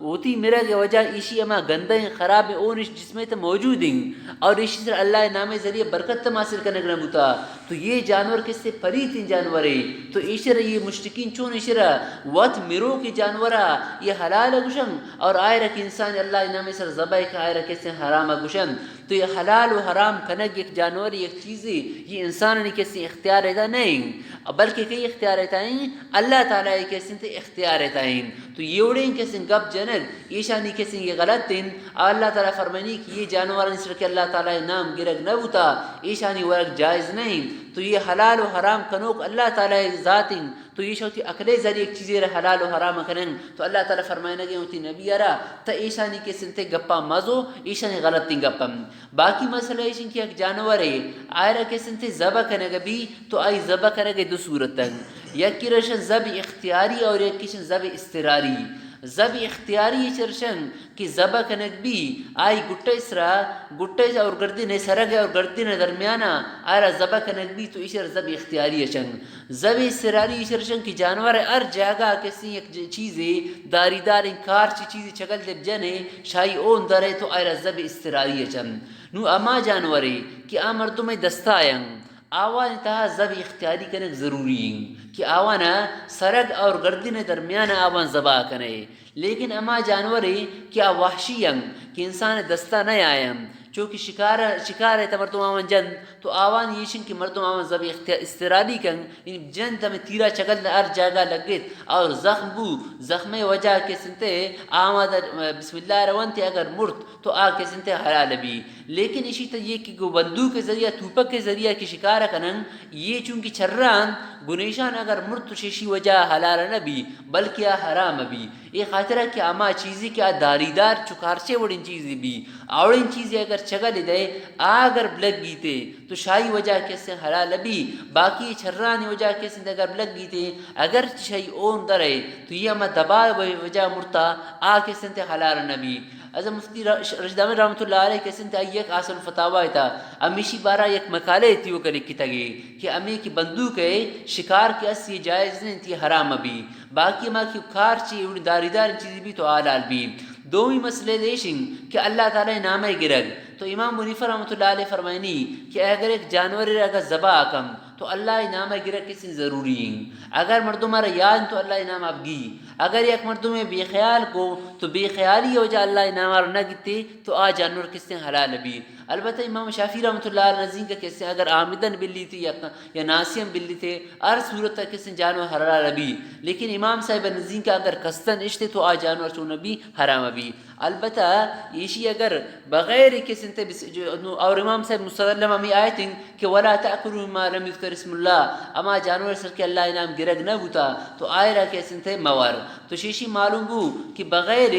وتی مرگ وجہ ایشی ہما گندیں خرابیں اونش جسمے تہ موجود ہیں اور ایشی سرا اللہ نام ذریعہ برکت تم حاصل کنگ نہ بوتا، تو یہ جانور کسے پلیتیں جانورے، تو ایشرا یہ مشرکین چون ایشرا وت مروکیں جانورا یہ حلال گوشن اور آئرا کہ انسان اللہ نام سر ذبح کہ آئرا کسے حرام گوشن۔ تو یہ حلال و حرام کنگ یک جانور یک چیزے، یہ انسانانی کسی اختیار ایتا نہیں، بلکہ کئی اختیار ایتا ہیں؟ اللہ تعالی کسی تے اختیار ایتا ہیں۔ تو یہ وڑیں کسی گپ جنگ، ایشانی کسی یہ غلط ہیں۔ اللہ تعالی فرمائنی کہ یہ جانورانی سر کہ اللہ تعالی نام گرگ نہ بوتا، ایشانی ورگ جائز نہیں۔ تو یہ حلال و حرام کنوک اللہ تعالی ذات ہیں۔ تو ایشا وتی عقلے ذریعہ یک چیزے را حلال و حرام کنن، تو اللہ تعالی فرمائنگے وتی نبی را، تا ایشانی کسنتے گپا مزو، ایشانی غلطیں گپا۔ باقی مسئلہ ایش کہ یک جانورے، آئرا کسنتے ذبح کنگ بی، تو آئی ذبح کنگ دو صورتن۔ یکی رشن ذبح اختیاری اور یکی رشن ذبح اضطراری۔ ذبح اختیاری چرشن کہ ذبح کنگ بی، آئی گٹے سرا، گٹے اور گردن، سرگ اور گردن درمیانا آئرا ذبح کنگ بی، تو ایشر ذبح اختیاری چن۔ ذبح اضطراری ایشر چن کہ جانور ہر جاگہ کسی یک ج-، چیزے داری داریں کارچی چیزے چگل دب جنے، شاہی اون درے تو آئرا ذبح اضطراری چن۔ نو اما جانورے کہ آ مردم دستائیں، آوانی تہا ذبح اختیاری کنگ ضروری ہیں کہ آوانا سرگ اور گردن درمیان آوان ذبح کنے۔ لیکن اما جانورے کہ آ وحشی ہیں کہ انسان دستا نہ آئیں، چونکہ شکار، شکار ہے تا مردم آوان جند، تو آوان یہ شن کہ مردم آوان ذبح اختیار، اضطراری کن، یعنی جند ہمیں تیرا چگل ہر جاگہ لگت اور زخم بو، زخم وجہ کسنتے آمد بسم اللہ روانتے اگر مرت، تو آ کسنتے حلال بی۔ لیکن اشی تہ یہ کہ گو بندوق کے ذریعہ، توپک کے ذریعہ کہ شکار کنن، یہ چونکہ چران گنیشان اگر مرت تو ششی وجہ حلال نہ بی، بلکہ آ حرام بی۔ اے خاطرہ کہ اما چیزی کہ آ داریدار چکارچے وڑیں چیزی بی، آوڑیں چیزی اگر چگل دے، آ اگر بلگیتے، تو شاہی وجہ کسے حلال بی، باقی چرانی وجہ کسے اگر بلگیتے، اگر شاہی اون درے، تو یہ اما دبا وجہ مرتا، آ کسے تے حلال نہ بی۔ از مفتی ر-، رشید احمد رحمۃ اللہ علیہ کسے تے آئی یک آسن فتاوا تا، امیشی بارہ یک مقالے تیو کلی کتگی، کہ امی کی بندوق ہے، شکار کے اس یہ جائز نہیں، تی حرام بی۔ باقی ما کہ کارچی اڑ داریدار چیزی بی تو حلال بی۔ دومی مسئلہ دیشن کہ اللہ تعالی نامے گرگ۔ تو امام بنیفہ رحمۃ اللہ علیہ فرمائنی کہ اگر ایک جانور اگر ذبح کم تو اللہ نامے گرگ کسی ضروری ہیں۔ اگر مردم را یاد تو اللہ نام اب گی۔ اگر یک مردم بے خیال کو تو بے خیالی وجہ اللہ نام را نہ گیتے تو آ جانور کسی حلال بی۔ البتہ امام شافعی رحمۃ اللہ علیہ نزدیک کسی اگر آمدن بلی تی یا یا ناسیاں بلیتے، ہر صورت ء کسیں جانور حلال بی، لیکن امام صاحب نزیک اگر کستن اشتے تو آ جانور چون بی حرام بی۔ البتہ ایشی اگر بغیر کسیں تے بس-، جو-، نو، اور امام صاحب مستدل ہمیں آیت ہیں کہ ولا تأکلوا مما لم یذکر اسم اللہ، اما جانور سر کے اللہ نام گرگ نہ بوتا تو آئرا کسیں تے مور۔ تو شیشی معلوم بو کہ بغیر،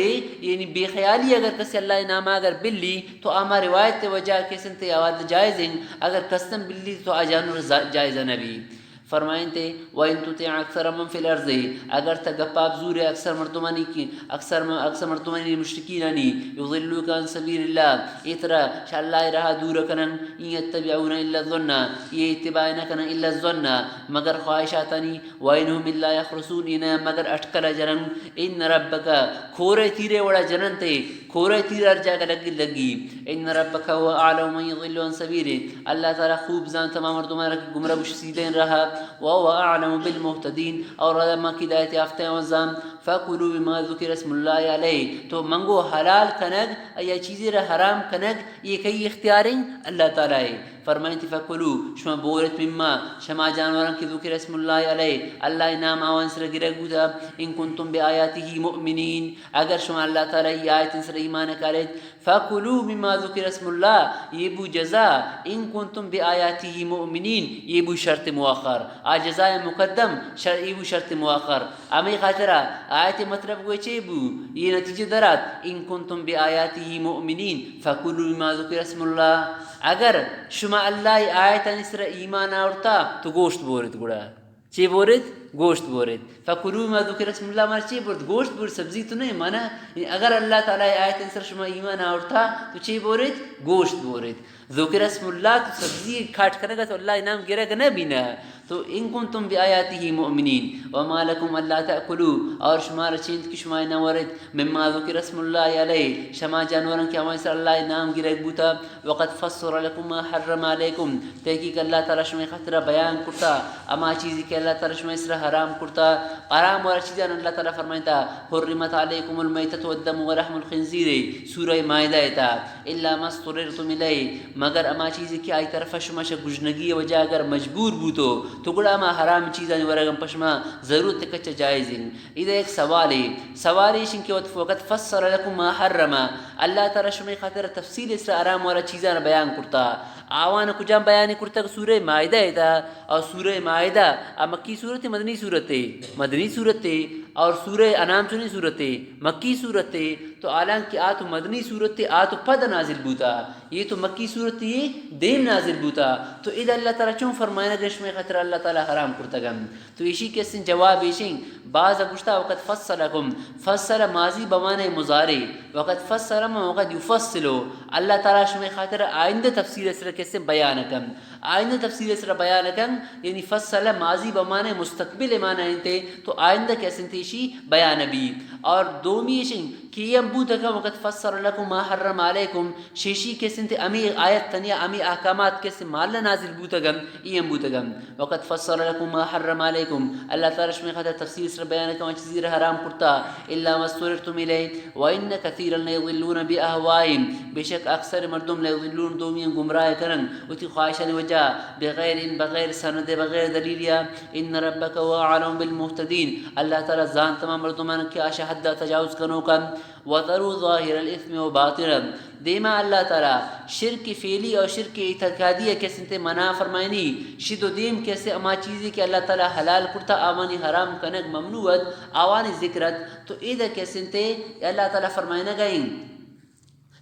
یعنی بے خیالی اگر کسی اللہ نام اگر بلی تو آ ما روایت وجہ کسن تے آواد جائز ہیں، اگر کستن بلی تو آ جانور زا-، جائز نہ بی۔ فرمائیں تے، وَإِن تُطِعْ أَكْثَرَ مَنْ فِي الْأَرْضِ، اگر تا گپ آپ زور اکثر مردمانی کی، اکثر م-، اکثر مردمانی مشرکینانی، يُضِلُّوكَ عَنْ سَبِيلِ اللَّهِ، یہ ترا شاء اللہ راہ دور کنن، إِنْ يَتَّبِعُونَ إِلَّا الظَّنَّ، یہ اتباع نہ کنن الا الظَّنَّ، مگر خواہشاتانی، وَإِنْ هُمْ إِلَّا يَخْرُصُونَ، انہیں مگر اٹکل جنن۔ إِنَّ رَبَّكَ، کھورے تیرے وڑا جنن تے، کھورے تیر ہر جاگہ لگی لگی۔ إِنَّ رَبَّكَ هُوَ أَعْلَمُ مَنْ يَضِلُّ عَنْ سَبِيلِهِ، اللہ تعالی خوب زانت تمام مردماں را کہ گمراہ بش سیدھیں راہ، وَهُوَ أَعْلَمُ بِالْمُهْتَدِينَ، اور اللہ ما کی ہدایت یافتہ ہیں زان۔ فَكُلُوا مِمَّا ذُكِرَ اسْمُ اللَّهِ عَلَيْهِ، تو منگو حلال کنگ، یا چیزے را حرام کنگ، یہ کئی اختیار ہیں؟ اللہ تعالی ہے۔ فرمائیں تے فَكُلُوا، شما بورت، مما، شما جانوراں کہ ذُكِرَ اسْمُ اللَّهِ عَلَيْهِ، اللہ نام آوان سر گرگ بوتا، إِنْ كُنْتُمْ بِآيَاتِهِ مُؤْمِنِينَ، اگر شما اللہ تعالی ای آیت سر ایمان کاریت، فَكُلُوا مِمَّا ذُكِرَ اسْمُ اللَّهِ، یہ بو جزا، إِنْ كُنْتُمْ بِآيَاتِهِ مُؤْمِنِينَ، یہ بو شرط مؤخر، آ جزائے مقدم، شر-، یہ بو شرط مؤخر۔ ہمے خاطرا آیت مطلب گوئے چے بو؟ یہ نتیجہ درات، إِنْ كُنْتُمْ بِآيَاتِهِ مُؤْمِنِينَ فَكُلُوا مِمَّا ذُكِرَ اسْمُ اللَّهِ۔ اگر شما اللہ آیتانی سر ایمان آورتا تو گوشت بورت گڑا۔ چے بورت؟ گوشت بورت۔ فکلوا مما ذکر اسم اللہ، مارا چی بورت؟ گوشت بورت، سبزی تو نہیں مانا۔ یعنی اگر اللہ تعالی آیت سر شما ایمان آورتا تو چی بورت؟ گوشت بورت۔ ذکر اسم اللہ تو سبزی کاٹ کنگا تو اللہ نام گرگ نہ بینا۔ تو ان کنتم بآیاته مؤمنین وما لکم الا تأکلوا، اور شمارا چی انت کہ شما نہ ورت مما ذکر اسم اللہ علیہ، شما جانوراں کہ ہمائی سر اللہ نام گرگ بوتا۔ وقد فصل لکم ما حرم علیکم، تحقیق اللہ تعالی شمئے خاطرا بیان کرتا ہما چیزی کہ اللہ تعالی شمئے سر حرام کرتا۔ حرام والا چیزان اللہ تعالی فرمائتا، حرمت علیکم المیتۃ والدم ولحم الخنزیر، سورہ مائدہ تا، الا ما اضطررتم الیہ، مگر ہما چیزی کہ آئی طرف شما شہ گژنگی وجہ اگر مجبور بوتو تو گڑا ہما حرام چیزانی ورگم پہ شما ضرورت کچ جائز ہیں۔ ادا ایک سوالے، سوال ایش کہ وت-، وقد فصل لکم ما حرم، اللہ تعالی شمئے خاطر تفصیل سر حرام والا چیزان بیان کرتا۔ آوان کجام بیان کرتا؟ سورہ مائدہ تا، اور سورہ مائدہ آ مکی سورت، مدنی سورت، مدنی سورت، اور سورہ انعام چنی سورت، مکی سورت۔ تو حالانکہ آ تو مدنی سورت، آ تو پد نازل بوتا، یہ تو مکی سورت، یہ دیم نازل بوتا۔ تو ادا اللہ تعالی چون فرمائنا کہ شمئے خاطر اللہ تعالی حرام کرتگم؟ تو ایشی کسیں جواب ایشیں، بعض گوشتا وقد فصلکم، فصل ماضی بمانے مضارع، وقد فصل ما وقد یفصل، اللہ تعالی شمئے خاطر آئندہ تفصیل سر کسیں بیان کن، آئندہ تفصیل سر بیان کن، یعنی فصل ماضی بمانے مستقبل مانا انتے، تو آئندہ کسیں تیشی بیان بی۔ اور دومی ایشیں کہ یہ ہم بوتگا وقد فصل لکم ما حرم علیکم، شیشی کسیں تے امی آیت تنیا امی احکامات کسیں مال نازل بوتگن، یہ ہم بوتگن۔ وقد فصل لکم ما حرم علیکم، اللہ تعالی شمئے خاطر تفصیل سر بیان کن چیزی را حرام کرتا، الا ما اضطررتم الیہ، وان کثیرا لیضلون باہوائہم، بے شک اکثر مردم لیضلون دومیاں گمراہ کنن وتی خواہشانی وجہ، بغیر علم، بغیر سند، بغیر دلیلیا، ان ربک هو اعلم بالمہتدین، اللہ تعالی زانت ہما مردمان کہ آ شہ حد تجاوز کنوکن۔ وذروا ظاہر الاثم وباطنہ، دیما اللہ تعالی شرک فعلی اور شرک اعتقادی کسیں تے منع فرمائنی، شد و دیم کسیں ہما چیزی کہ اللہ تعالی حلال کرتا آوانی حرام کنگ ممنوع ات، آوانی ذکر ات، تو ادا کسیں تے اللہ تعالی فرمائنگا ایں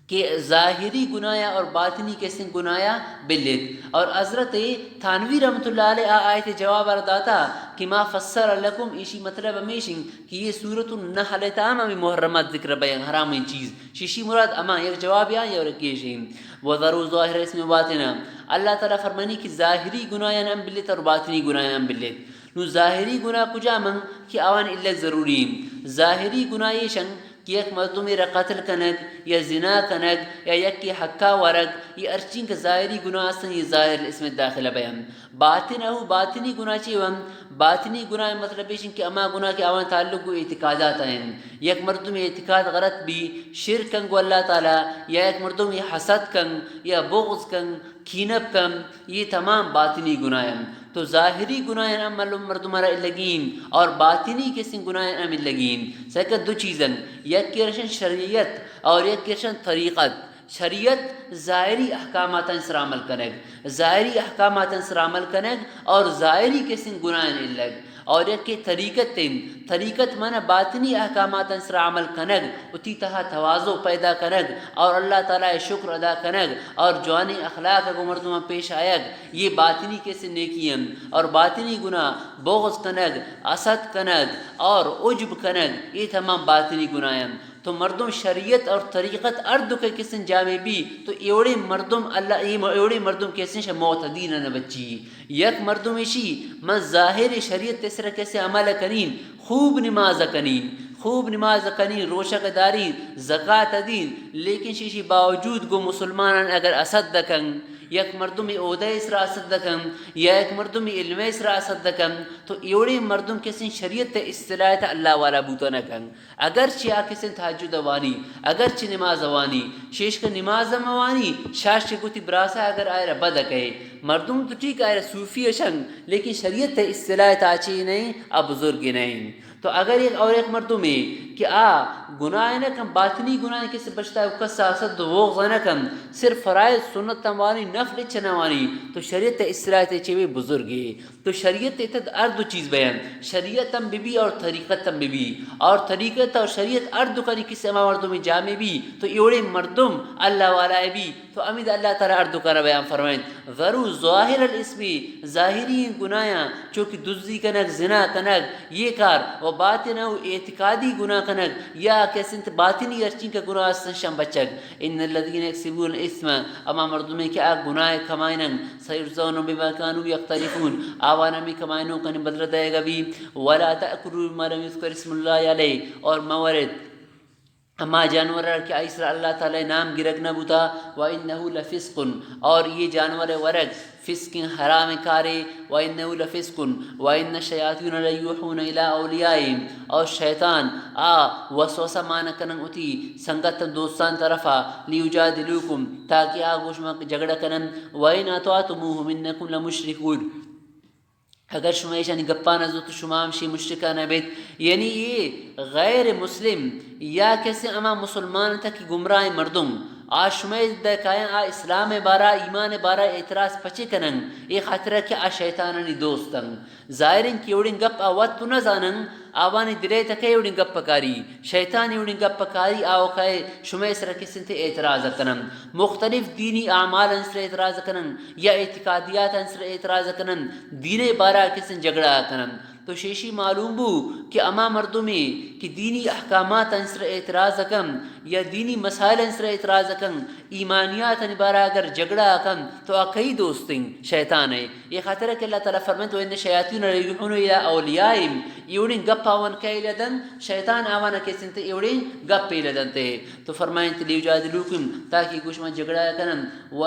کہ ظاہری گناہ اور باطنی کسیں گناہ بلیت۔ اور حضرت تھانوی رحمت اللہ علیہ آ آیت جواب ار داتا کہ ما فصل لکم، ایشی مطلب ہمیشیں کہ یہ سورۃ النحل تا ہم ہمیں محرمات ذکر بیان، حرامیں چیز، شیشی مراد ہما یک جواب یا یا رکیشیں۔ وذروا ظاہر الاثم وباطنہ، اللہ تعالی فرمانی کہ ظاہری گناہ ہم بلیت اور باطنی گناہ ہم بلیت۔ نو ظاہری گناہ کجا من کہ آوان علت ضروری ہیں۔ ظاہری گناہ ایشن کہ یک مردمے را قتل کنگ یا زنا کنگ یا یکے حقا ورگ، یہ ہرچین کہ ظاہری گناہ ہستن، یہ ظاہر الاثم داخل بیان۔ باطنہ، باطنی گناہ چی ہم؟ باطنی گناہ مطلب ایش کہ ہما گناہ کہ آوان تعلق گو اعتقادات ہیں۔ یک مردم اعتقاد غلط بی، شرک کن گو اللہ تعالی، یا یک مردم یہ حسد کن یا بغض کن، کینپ کن، یہ تمام باطنی گناہ ہیں۔ تو ظاہری گناہ ہم مردم را لگین اور باطنی کسیں گناہ ہم لگین۔ سکہ دو چیزن، یک رشن شریعت اور یک رشن طریقت۔ شریعت ظاہری احکاماتاں سر عمل کنگ، ظاہری احکاماتاں سر عمل کنگ اور ظاہری کسیں گناہاں الگ، اور یکے طریقت ایں، طریقت معنی باطنی احکاماتاں سر عمل کنگ، وتی تہا تواضع پیدا کنگ اور اللہ تعالی شکر ادا کنگ اور جوانیں اخلاق گو مردماں پیش آیگ، یہ باطنی کسیں نیکی ایں۔ اور باطنی گناہ بغض کنگ، حسد کنگ اور عجب کنگ، یہ تمام باطنی گناہ ایں۔ تو مردم شریعت اور طریقت ہر دو کہ کسیں جامع بی، تو ایوڑیں مردم اللہ، اے م-، ایوڑیں مردم کسیں شہ معتدین نہ بچی۔ یک مردم ایشی، من ظاہر شریعت سر کسیں عمل کنین، خوب نماز کنین، خوب نماز کنین، روشک دارین، زکات دین، لیکن شیشی باوجود گو مسلمانان اگر حسد دکن، یک مردم عہدہ سر حسد دکن، یا یک مردم علم سر حسد دکن، تو ایوڑیں مردم کسیں شریعت اصطلاح تا اللہ والا بوتا نہ کن۔ اگرچہ آ کسیں تہجد وانی، اگرچہ نماز وانی، شیشکہ نماز ہم وانی، شاش کہ گوتی براسا اگر آئرا بد کہے۔ مردم تو ٹھیک آئرا صوفی اشنگ، لیکن شریعت اصطلاح تا چی نہیں، آ بزرگ نہیں۔ تو اگر یک اور یک مردمے کہ آ گناہ نہ کن، باطنی گناہ کسی بچتا ہے، کس سیاست دو بغض نہ کن، صرف فرائض سنت وانی، نفل چنوانی، تو شریعت اصلاح تے چے بزرگی۔ تو شریعت تے تد ہر دو چیز بیان، شریعت ہم بی بی اور طریقت ہم بی بی، اور طریقت اور شریعت ہر دو کنی کسی ہما مردم جامع بی، تو ایوڑے مردم اللہ والا بی۔ تو امید اللہ تعالی ہر دو کارا بیان فرمائیں، ذروا ظاہر الاسم، ظاہری گناہاں، چو کہ دزی کنگ، زنا کنگ، یہ کار، و باطن و اعتقادی گناہ کنگ، یا کسنت باطنی ہرچین کہ گناہ استن شان بچگ۔ ان الذین یکسبون الاثم، اما مردمے کہ آ گناہ کمائنن، سیجزون بما کانوا یقترفون، آوان ہمیں کمائنوں کنے بدلہ دئیگا بی۔ ولا تأکلوا مما لم یذکر اسم اللہ علیہ، اور مورد ہما جانور کہ آئی سرا اللہ تعالی نام گرگ نہ بوتا، و انه لفسق، اور یہ جانور ورگ فسق حرام کارے، و انه لفسق، و ان الشیاطین لیوحون الی اولیائهم، اور شیطان آ وسوسہ مان کنن اتی سنگت دوستان طرفا، لیجادلوکم، تاکہ آ گوش ما جھگڑا کنن، و ان اطعتموهم انکم لمشرکون۔ اگر شما ایشانی گپانا زرت، شما ہم شی مشرکانا بیت۔ یعنی یہ غیر مسلم یا کسی ہما مسلمان تک گمراہ مردم، آ شما دکایاں آ اسلام بارا، ایمان بارا اعتراض پچے کنن، اے خاطر کہ آ شیطانانی دوستن۔ ظاہرین کہ اوڑین گپ آ وت تو نہ زانن، آوانی دلے تکے اوڑین گپ کاری۔ شیطان اوڑیں گپ کاری آوکائے شمئے سر کسنتے اعتراض کنن، مختلف دینی اعمال سر اعتراض کنن یا اعتقادیات سر اعتراض کنن، دین بارہ کسن جھگڑا کنن۔ تو شیشی معلوم بو کہ اما مردمے کہ دینی احکامات سر اعتراض کن یا دینی مسائل سر اعتراض کن، ایمانیات بارہ اگر جھگڑا کن تو آ کئی دوستیں؟ شیطان ہے۔ یہ خاطر کہ اللہ تعالی فرمائے، وَإِنَّ الشَّيَاطِينَ لَيُوحُونَ إِلَىٰ أَوْلِيَائِهِمْ، یہ اوڑیں گپ آوان کئے لدن، شیطان آوان کسنتے یہ اوڑیں گپ لدنتے۔ تو فرمائیں، لِيُجَادِلُوكُمْ، تاکہ گوش من جھگڑا کنن، و،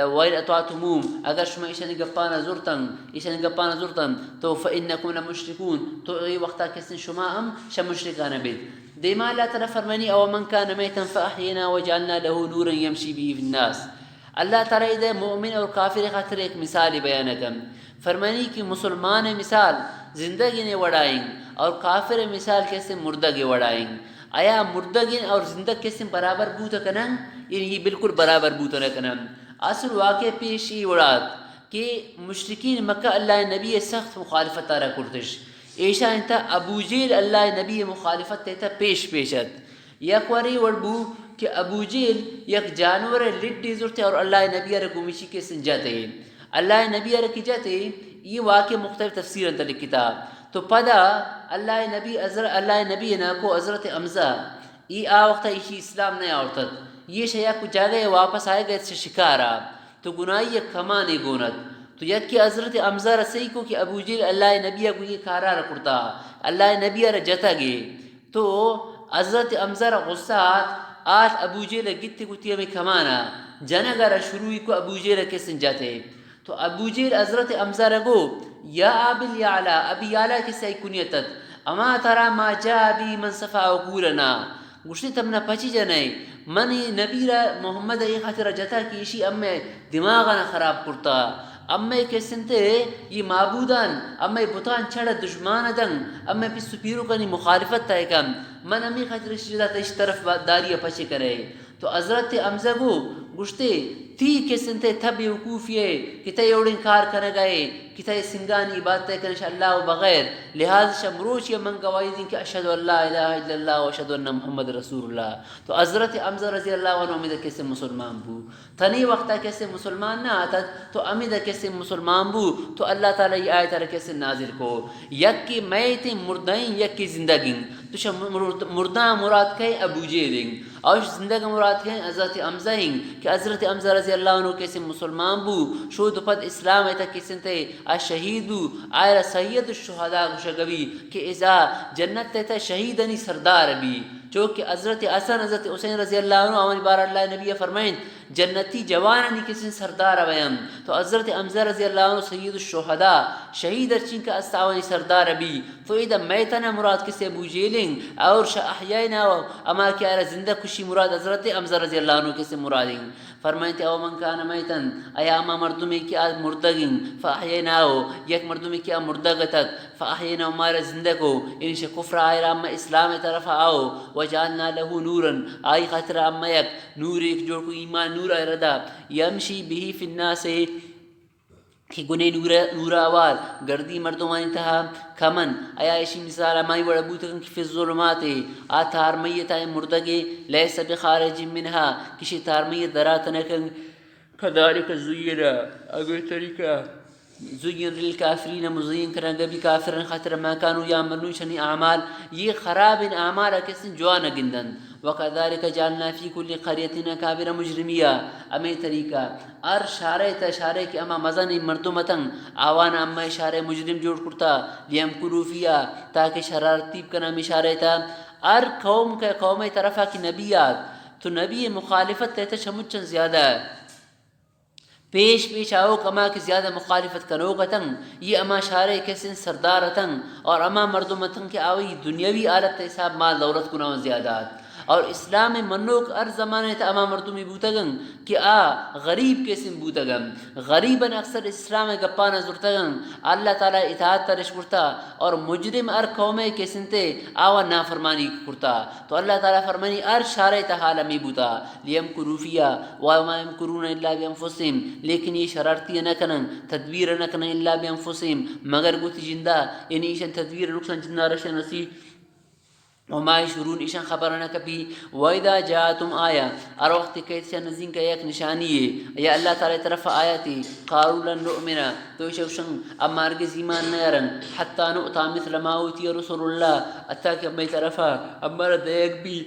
وَإِنْ أَطَعْتُمُوهُمْ، اگر شما ایشانی گپانا زرتن، ایشانی گپانا زرتن، تو فَإِنَّكُمْ لَمُشْرِكُونَ، تو یہ وقتا کسن شما ہم شہ مشرکان بیت۔ دیما اللہ تعالی فرمانی، أَوَمَنْ كَانَ مَيْتًا فَأَحْيَيْنَاهُ وَجَعَلْنَا لَهُ نُورًا يَمْشِي بِهِ فِي النَّاسِ۔ اللہ تعالی دے مومن اور کافر خاطر ایک مثال بیان کن۔ فرمانی کہ مسلمان مثال زندگین وڑائیں اور کافر مثال کسے مردگ وڑائیں۔ آیا مردگین اور زندگ کسے برابر بوت کنن؟ یعنی یہ بالکل برابر بوت نہ کنن۔ اصل واقعہ پیش ای وڑات کہ مشرکین مکہ اللہ نبی سخت مخالفت را کرتش۔ ایشان تا ابو جہل اللہ نبی مخالفت تا پیش پیش ات۔ یک واری وڑ بو کہ ابو جہل یک جانور لڈی زرتے اور اللہ نبی ءَ را گومشی کسن جتے۔ اللہ نبی ءَ را کہ جتے، یہ واقعہ مختلف تفسیر انت لکھتا۔ تو پدا اللہ نبی حضر-، اللہ نبی نا کو حضرت حمزہ، یہ آ وقت ایشی اسلام نہ آورتت۔ یہ شہ یک جاگہ واپس آئے گئے شکارا۔ تو گناہی یک کمانے گونت۔ تو یکی حضرت حمزہ را صحیح کو کہ ابو جہل اللہ نبی کو یہ کارا را کرتا۔ اللہ نبی را جتا گے۔ تو حضرت حمزہ را غصہ آت، آت ابو جہل گتی گتی ہمیں کمانا۔ جنگا را شروعی کو ابو جہل کسن جاتے۔ تو ابو جہل حضرت حمزہ را گو، یا ابا یعلا، ابی یعلا کسے کنیت ات، اما تری ما جاء به من صفا عقولنا۔ گوشتی، تمنا پچی جنئے؟ منی نبی را محمد ای خاطر جتا کہ ایشی امے دماغ نا خراب کرتا، امے کسنتے یہ معبودان، امے بتان چڑ دشمان دن، امے پس پیروکانی مخالفت تہ کن۔ من امی خاطر ایشی جتا ایش طرف داری پچے کرے۔ تو حضرت حمزہ گو گوشتے، تی کسنتے تب بیوقوفی ہے کہ تئی اوڑیں کار کنگا ہے کہ تئی سنگانی عبادت کنش اللہ و بغیر، لہذا شہ مروچی من گواہی دیں کہ اشہد ان لا الہ الا اللہ و اشہد ان محمد رسول اللہ۔ تو حضرت حمزہ رضی اللہ عنہ ہمیں کسے مسلمان بو۔ تنی وقتا کسے مسلمان نہ آتت، تو ہمیں کسے مسلمان بو، تو اللہ تعالی یہ آیت را کسے نازل کو۔ یکی میتیں مردئیں، یکی زندگیں۔ تو شہ مرد-، مرداں مراد کئے؟ ابو جہلیں۔ اور زندگ مراد کئے؟ حضرت حمزہ ہیں کہ حضرت حمزہ رضی اللہ عنہ کسے مسلمان بو، شود پد اسلام ایتا کسنتے آ شہید بو، آئرا سید الشہداء گوشگوی کہ ازا جنت ایتا شہیدانی سردار بی، چو کہ حضرت حسن، حضرت حسین رضی اللہ عنہ آوانی بارہ اللہ نبی فرمائیں، جنتی جوانانی کسیں سردار بیم۔ تو حضرت حمزہ رضی اللہ عنہ سید الشہداء، شہید ہرچین کہ است آوانی سردار بی۔ تو ادا میتنا مراد کسے ابو جہلیں، اور شہ احیینا، اما کہ آرا زندہ کشی مراد حضرت حمزہ رضی اللہ عنہ کسے مرادیں۔ فرمائیتے، او من کان میتن، ایا ہما مردمے کہ آ مردگیں، فاحییناہ، یک مردمے کہ آ مردگ اتت، فاحییناہ، مارا زندہ کو، یعنی شہ کفر آئرا اما اسلام طرف آؤ، وجعلنا لہ نورا، آئی خاطر اما یک نور ایک جوڑ کو، ایمان نور آئرا دا، یمشی بہ فی الناس، کہ گنے نور، نور آوار گردی مردمانی تہا کمن، ایا ایشی مثال ہمائی وڑ بوتگن کہ فی الظلمات، آ تارمئی تہا مردگے، لیس بخارج منہا، کشی تارمئی درات نکن، کذالک زین، اگے طریقہ، زین للکافرین، مزین کرنگ بی کافرن خاطر، ما کانوا یعملون، شنی اعمال، یہ خرابیں اعمال کسن جوان گندن۔ وکذالک جعلنا فی کل قریۃ اکابر مجرمیہا، ہمے طریقہ ہر شارے تا، شارے کہ ہما مزنیں مردم اتن، آوان ہمے شارے مجرم جوڑ کرتا، لیمکروا فیہا، تاکہ شرارتی بکن ہمے شارے تا۔ ہر قوم کے، قوم طرفا کہ نبی آت، تو نبی مخالفت تیتا چمچن زیادہ پیش پیش آؤک، ہما کہ زیادہ مخالفت کنوک اتن، یہ ہما شارے کسیں سردار اتن، اور ہما مردم اتن کہ آوئی دنیاوی حالت حساب مال دولت گناہ زیادہ ات۔ اور اسلام منوک ہر زمانے تا ہما مردمی بوتگن کہ آ غریب کسیں بوتگن۔ غریبن اکثر اسلام گپانا زرتگن، اللہ تعالی اطاعت ترش کرتا، اور مجرم ہر قومے کسنتے آوا نافرمانی کرتا۔ تو اللہ تعالی فرمانی ہر شارے تا حال ہمی بوتا۔ لیمکروا فیہا وما یمکرون الا بانفسہم، لیکن یہ شرارتی نہ کنن، تدبیر نہ کنن الا بانفسہم، مگر گوتی جندا، یعنی ایشان تدبیر نقصان جندا رشن رسی۔ وما یشعرون، ایشان خبر نہ کپی۔ واذا جاءتہم آیہ، ہر وقت کہ ایشان نزدین کا یک نشانی ہے، یا اللہ تعالی طرف آیتی، قالوا لن نؤمن، تو ایشان گوشن، اما ہرگز ایمان نیارن، حتی نؤتی مثل ما اوتی رسل اللہ، حتی کہ ہمے طرفا ہمارا دیگ بی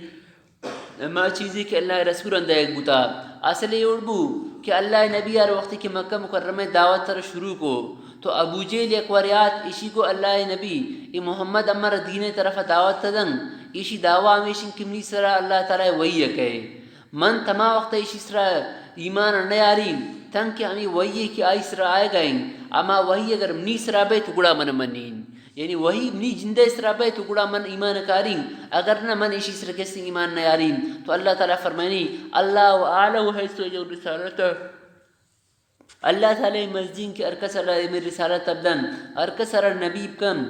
ہما چیزے کہ اللہ ءِ رسولاں دئیگ بوتا۔ اصل اے وڑ بو کہ اللہ ءِ نبی ہر وقتے کہ مکہ مکرمہ ءِ دعوت ءَ را شروع کو تو ابو جہل یک وارے آت، ایشی گو اللہ ءِ نبی، اے محمد امر دین ءِ طرف ءَ دعوت ءَ دنت، ایشی دعویٰ ہمیش انت کہ منی سرا اللہ تعالیٰ ءِ وحی ءَ کئے۔ من تما وقت ءَ ایشی سرا ایمان ءَ نیارین، تنکہ ہمے وحی کہ آئی سرا آیگ ءَ انت، ہما وحی اگر منی سرا بئے تو گڑا من منین۔ یعنی وحی منی جند ءِ سرا بئے تو گڑا من ایمان کارین، اگر نہ من ایشی سرا کسے ایمان نیارین۔ تو اللہ تعالیٰ فرمائنی، اللہ اعلم حیث یجعل رسالتہ۔ اللہ تعالیٰ ءِ مرضی انت کہ ہر کس ءَ را ہمے رسالت ءَ بدن، ہر کس ءَ را نبی بکن۔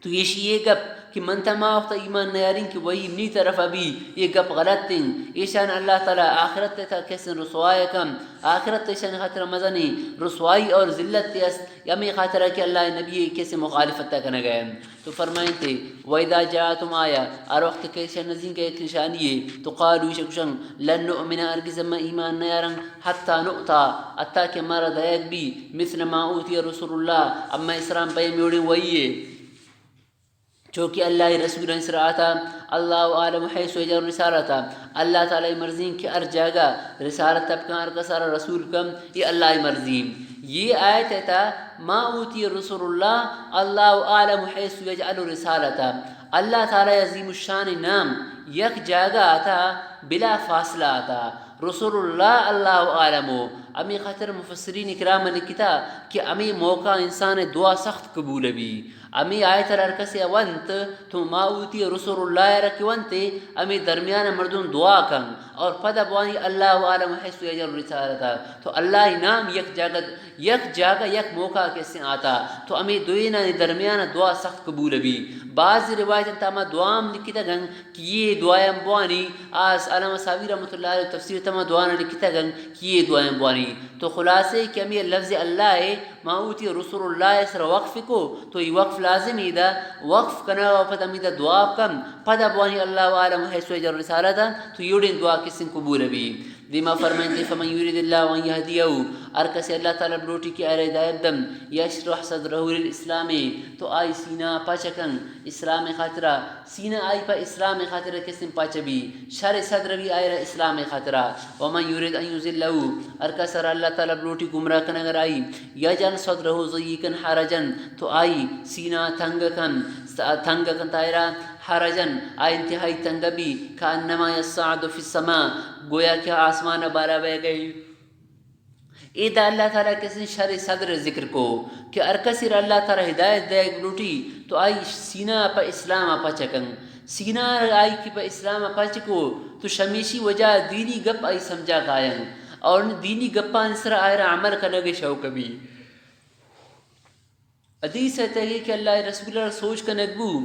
تو ایشی اے گپ کہ من تما وقت ءَ ایمان نیارین کہ وحی منی طرف ءَ بی، اے گپ غلط انت۔ ایشان اللہ تعالیٰ آخرت ءِ تہا کسے رسوا ءَ کن، آخرت ایشان خاطر مزنیں رسوائی اور ذلت ءِ است۔ ہمے خاطر ءَ کہ اللہ ءِ نبی ءِ کسے مخالفت ءَ کنگ ءَ انت۔ تو فرمائینتے، وَإِذَا جَاءَتْهُمْ آيَةٌ، ہر وقت کہ ایشاں نزیک ءَ یک نشانی یے، تو قالوا، ایشاں گوشن، لَن نُؤْمِنَ، ہرگز ما ایمان نیارن، حَتَّىٰ نُؤْتَىٰ، حتیٰ کہ مارا دئیگ بی، مِثْلَ مَا أُوتِيَ رُسُلُ اللَّهِ، اما اسراں پیمیں وڑیں وحی یے۔ چو کہ اللہ ءِ رسولاں سرا آتا، اللہ اعلم حیث یجعل رسالتہ، اللہ تعالیٰ ءِ مرضی کہ ہر جاگہ رسالت ءَ بکن، ہر کس ءَ را رسول بکن، اے اللہ ءِ مرضی۔ اے آیت ءِ تہا ما اوتی رسل اللہ، اللہ اعلم حیث یجعل رسالتہ، اللہ تعالیٰ ءِ عظیم الشان ءِ نام یک جاگہ آتا، بلا فاصلہ آتا۔ رسول اللہ، اللہ اعلم۔ ہمے خاطر مفسرین کرام لکھتا کہ ہمے موقع انسان ءِ دعا سخت قبول بی۔ ہمے آیت ءَ را ہر کسے ءَ ونت، تو ما اوتی رسول اللہ ءَ را کہ ونتے، ہمے درمیان ءَ مردم دعا کن اور پدا بوانی اللہ اعلم حیث یجعل رسالتہ۔ تو اللہ ءِ نام یک جاگہ، یک جاگہ، یک موقع کسے آتا، تو ہمے دوئینانی درمیان ءَ دعا سخت قبول بی۔ بعض روایت ءِ تہا ہما دعا ہم لکھتگ انت کہ اے دعایاں بوانی، آ علامہ ساوی رحمۃ اللہ علیہ تفسیر ءِ تہا ہما دعا نہ لکھتگ انت کہ اے دعایاں بوانی۔ تو خلاصہ کہ ہمے لفظ اللہ ءِ ما اوتی رسول اللہ ءِ سرا وقف کو، تو اے وقف لازم اے دا، وقف کنگ ءَ پد ہمیدا دعا کن، پدا بوانی اللہ اعلم حیث یجعل رسالتہ، تو اے وڑیں دعا کسیں قبول بی۔ دیما فرمائنتے، فمن یرد اللہ ان یہدیہ، ہر کسے اللہ تعالیٰ بلوٹی کہ آئی را ہدایت دنت، یشرح صدرہ للاسلام، تو آئی سینہ پچ کن اسلام ءِ خاطرا، سینہ آئی پہ اسلام ءِ خاطر کسیں پچ بی، شرح صدر بی آئی را اسلام ءِ خاطرا۔ ومن یرد ان یضلہ، ہر کس ءَ را اللہ تعالیٰ بلوٹی گمراہ کنگ ءَ رائی، یجعل صدرہ ضیقا حرجا، تو آئی سینہ تنگ کن، تنگ کن تائرا حرجا، آ انتہائی تنگ بی، کأنما یصعد فی السماء، گویا کہ آسمان ءَ بالا بئیگ ءَ۔ اے دا اللہ تعالیٰ کسیں شر صدر ذکر کو کہ ہر کسی را اللہ تعالیٰ ہدایت دئیگ لوٹی تو آئی سینہ پہ اسلام ءَ پچ کن۔ سینہ آئی کہ پہ اسلام ءَ پچ کو تو شمیشی وجہ دینی گپ آئی سمجھا کاین اور دینی گپانی سرا آئرا عمل کنگ ءِ شوق بی۔ حدیث ءِ تہا کہ اللہ ءِ رسول ءَ سوچ کنگ بو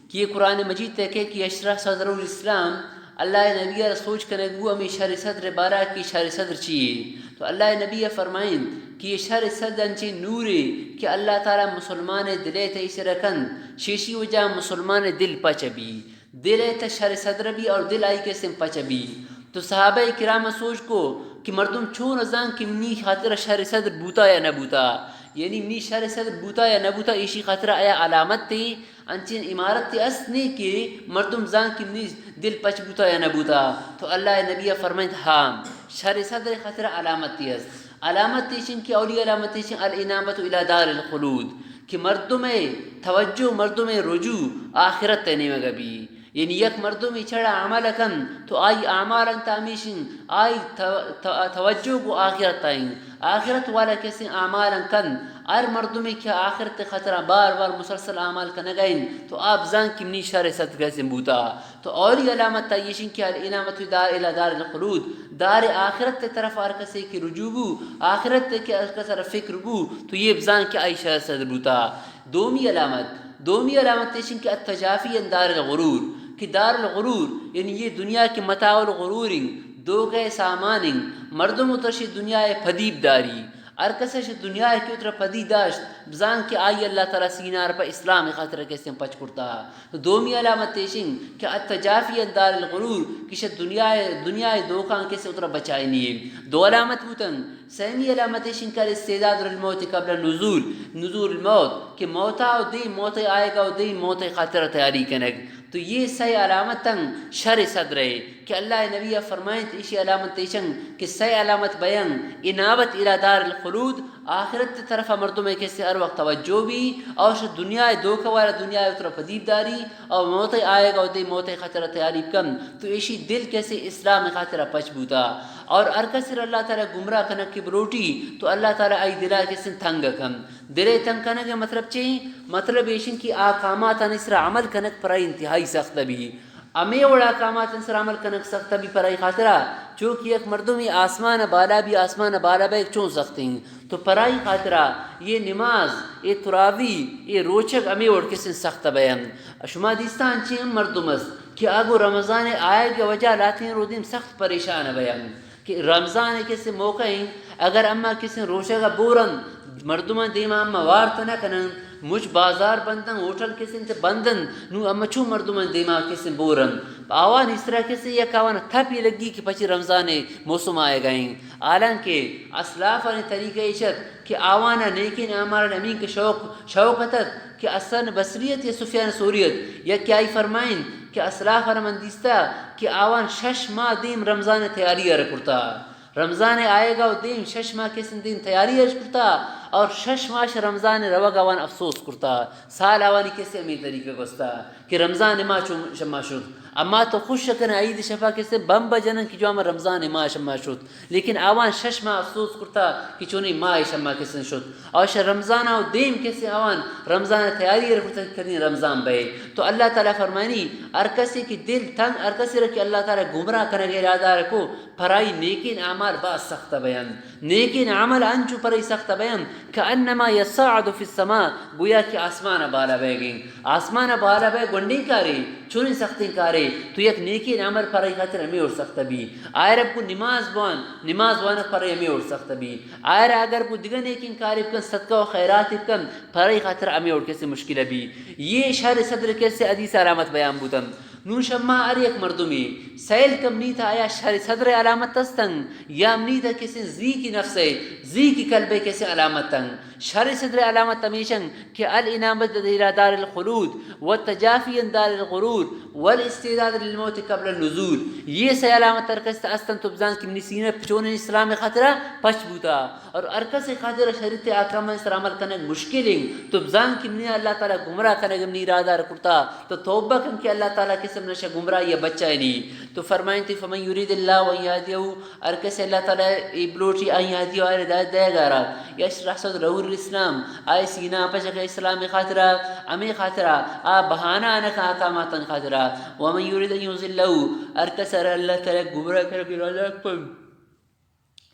کہ یہ قرآن مجید ءِ تہا کہ یشرح صدره للاسلام، اللہ ءِ نبی ءَ سوچ کنگ بو ہمے شر صدر ءِ بارہ کہ شر صدر چی یے؟ تو اللہ ءِ نبی ءَ فرمائینت کہ یہ شر صدر انچیں نورے کہ اللہ تعالیٰ مسلمان ءِ دل ءِ تہا ایشرا کنت، شیشی وجہ مسلمان ءِ دل پچ بی۔ دل ءِ تہ شر صدر بی اور دل آئی کسیں پچ بی۔ تو صحابہ کرام سوچ کو کہ مردم چون زان کہ منی خاطر شر صدر بوتا یا نہ بوتا، یعنی منی شر صدر بوتا یا نہ بوتا، ایشی خاطر آیا علامت تے، انچین عمارت تے است نے کہ مردم زان کہ منی دل پچ بوتا یا نہ بوتا۔ تو اللہ ءِ نبی فرمائیت، ہاں، شر صدر خاطر علامت تے است۔ علامت ایشن کہ اولی علامت ایشن الانابۃ الی دار الخلود، کہ مردم ءِ توجہ، مردم ءِ رجوع آخرت ءِ نیمگ ءَ بی۔ یعنی یک مردمے چڑا عمل کن تو آئی اعمال انت ہمیشن، آئی تو-، تو-، توجہ گو آخرت ءَ انت۔ آخرت والا کسیں اعمال کن، ہر مردمے کہ آخرت خاطرا بار بار مسلسل اعمال کنگ ءَ انت تو آپ زان کہ منی شر صدر کسیں بوتا۔ تو اولی علامت ایشن کہ الانابۃ دار الی دار الخلود، دار آخرت ءِ طرف ہر کسے کہ رجوع بو، آخرت ءِ کہ ہر کس را فکر بو، تو یہ بزان کہ آئی شر صدر بوتا۔ دومی علامت، دومی علامت ایشن کہ التجافی عن دار الغرور، کہ دار الغرور یعنی یہ دنیا کہ متاع الغرور انت، دھوکہ ءِ سامان انت، مردم اترشی دنیا ءَ پدیب داری۔ ہر کس اش دنیا ءَ کہ اترا پدی داشت، بزان کہ آئی اللہ تعالیٰ سینہ ءَ پہ اسلام ءِ خاطر کسیں پچ کرتا۔ تو دومی علامت ایشن کہ التجافی عن دار الغرور، کہ شہ دنیا ءِ، دنیا ءِ دھوکاں کسیں اترا بچائینی۔ دو علامت بوتن۔ سیمی علامت ایشن کہ الاستعداد للموت قبل نزول، نزول الموت، کہ موتا و دیم، موت آئیگا و دیم، موت خاطر تیاری کنگ۔ تو یہ سئے علامت انت شر صدر ءِ۔ کہ اللہ ءِ نبی فرمائیت، ایشی علامت ایشن کہ سئے علامت بیان، انابت الی دار الخلود، آخرت ءِ طرف مردم ءِ کسے ہر وقت توجہ بی، اور شہ دنیا ءِ دھوکہ والا دنیا ءَ اترا پدیب داری، اور موت آئیگا و دیم موت خاطر تیاری کن، تو ایشی دل کسے اسلام خاطر پچ بوتا، اور ہر کسے را اللہ تعالیٰ گمراہ کنگ کہ بلوٹی، تو اللہ تعالیٰ آئی دلا کسے تنگ کن۔ دل ءِ تنگ کنگ ءِ مطلب چے؟ مطلب ایشن کہ آ کاماتانی سرا عمل کنگ پرائی انتہائی سخت بی۔ ہمے وڑا کاماتانی سرا عمل کنگ سخت بی پرائی خاطرا، چونکہ یک مردمے آسمان بالا بی، آسمان بالا بئیگ چون سخت انت۔ تو پرائی خاطرا یہ نماز، یہ تراوی، یہ روچگ ہمے وڑ کسیں سخت بینت۔ شما دیستا انچیں ہم مردم است کہ آ گو رمضان آئیگ وجہ لاتیں رودیم سخت پریشان بینت۔ کہ رمضان ءِ کسے موقع انت، اگر اما کسے روشگ ءَ بورن، مردماں دیما اما وارت نہ کنن، مچ بازار بندن، ہوٹل کسے انت بندن، نو اما چون مردماں دیما کسے بورن؟ آوان اس طرح کسے یک آوان تپی لگی کہ پچی رمضان ءِ موسم آئیگ ءَ انت۔ حالانکہ اسلافانی طریقہ ایش ات کہ آوان ءَ نیکیں اعمال ہمین کہ شوق، شوق اتت کہ حسن بصری ات یا سفیان ثوری ات، یا کہ آئی فرمائن کہ اسلافان من دیستا کہ آوان شش ماہ دیم رمضان ءِ تیاری ءَ کرتا۔ رمضان ءِ آئیگ ءَ دیم شش ماہ کسیں دیم تیاری اش کرتا اور شش ماہ اش رمضان ءِ روگ ءَ آوان افسوس کرتا۔ سال آوانی کسے ہمے طریقہ گوستا کہ رمضان ءِ ماہ چون شما شت۔ اما تو خوش کن عید شپا کسے بمب جنن کہ جو ہم رمضان ءِ ماہ شما شت۔ لیکن آوان شش ماہ افسوس کرتا کہ چونیں ماہ شما کسے شت۔ اور شہ رمضان ءَ دیم کسے آوان رمضان ءِ تیاری ءَ کرتا کہ کدیں رمضان بئے۔ تو اللہ تعالیٰ فرمانی، ہر کسے کہ دل تنگ، ہر کسے را کہ اللہ تعالیٰ گمراہ کنگ ءِ ارادہ رکو، پرائی نیکیں اعمال باز سخت بینت۔ نیکیں عمل انچو پرائی سخت بینت، کأنما یصعد فی السماء، گویا کہ آسمان ءَ بالا بئیگیں۔ آسمان ءَ بالا بئے گونڈیں کارے، چونیں سختیں کارے، تو یک نیکیں عمل پرائی خاطر ہمے وڑ سخت بی۔ آئرا بگو نماز بوان، نماز وانگ پرائی ہمے وڑ سخت بی۔ آئرا اگر بگو دگہ نیکیں کارے بکن، صدقہ و خیرات بکن، پرائی خاطر ہمے وڑ کسے مشکل بی۔ یہ شر صدر کسے حدیث علامت بیان بوتن۔ نوں شما ہر یک مردمے سیل کن منی تہ آیا شر صدر ءِ علامت استن یا منی تہ کسیں زیکی نفس ءِ، نزیکی قلب ءِ کسیں علامت انت۔ شر صدر ءِ علامت ہمیش انت کہ الانابت الی دار الخلود و تجافی عن دار الغرور والاستعداد للموت قبل النزول۔ یہ سے علامت ہر کس است انت، تو بزان کہ منی سینہ چون اسلام ءِ خاطرا پچ بوتا۔ اور ہر کس ءِ خاطرا شریعت احکام سر عمل کنگ مشکل انت۔ تو بزان کہ منی اللہ تعالی گمراہ کنگ منی ارادہ را کرتا۔ تو توبہ کن کہ اللہ تعالی کسم نشہ گمراہی بچائینی۔ تو فرمائیں تی فمن یرید اللہ ان یہدیہ، ہر کس اللہ تعالی ای بلوٹی آئی ہدی و آئی ہدایت دئیگ ءَ را، یشرح صدرہ للاسلام، آئی سینہ پچ کن اسلام ءِ خاطرا، ہمے خاطرا آ بہانہ نہ کن احکاماتاں خاطرا۔ ومن یرید ان یضلہ، ہر کس را اللہ تعالی گمراہ کنگ ءِ ارادہ کن،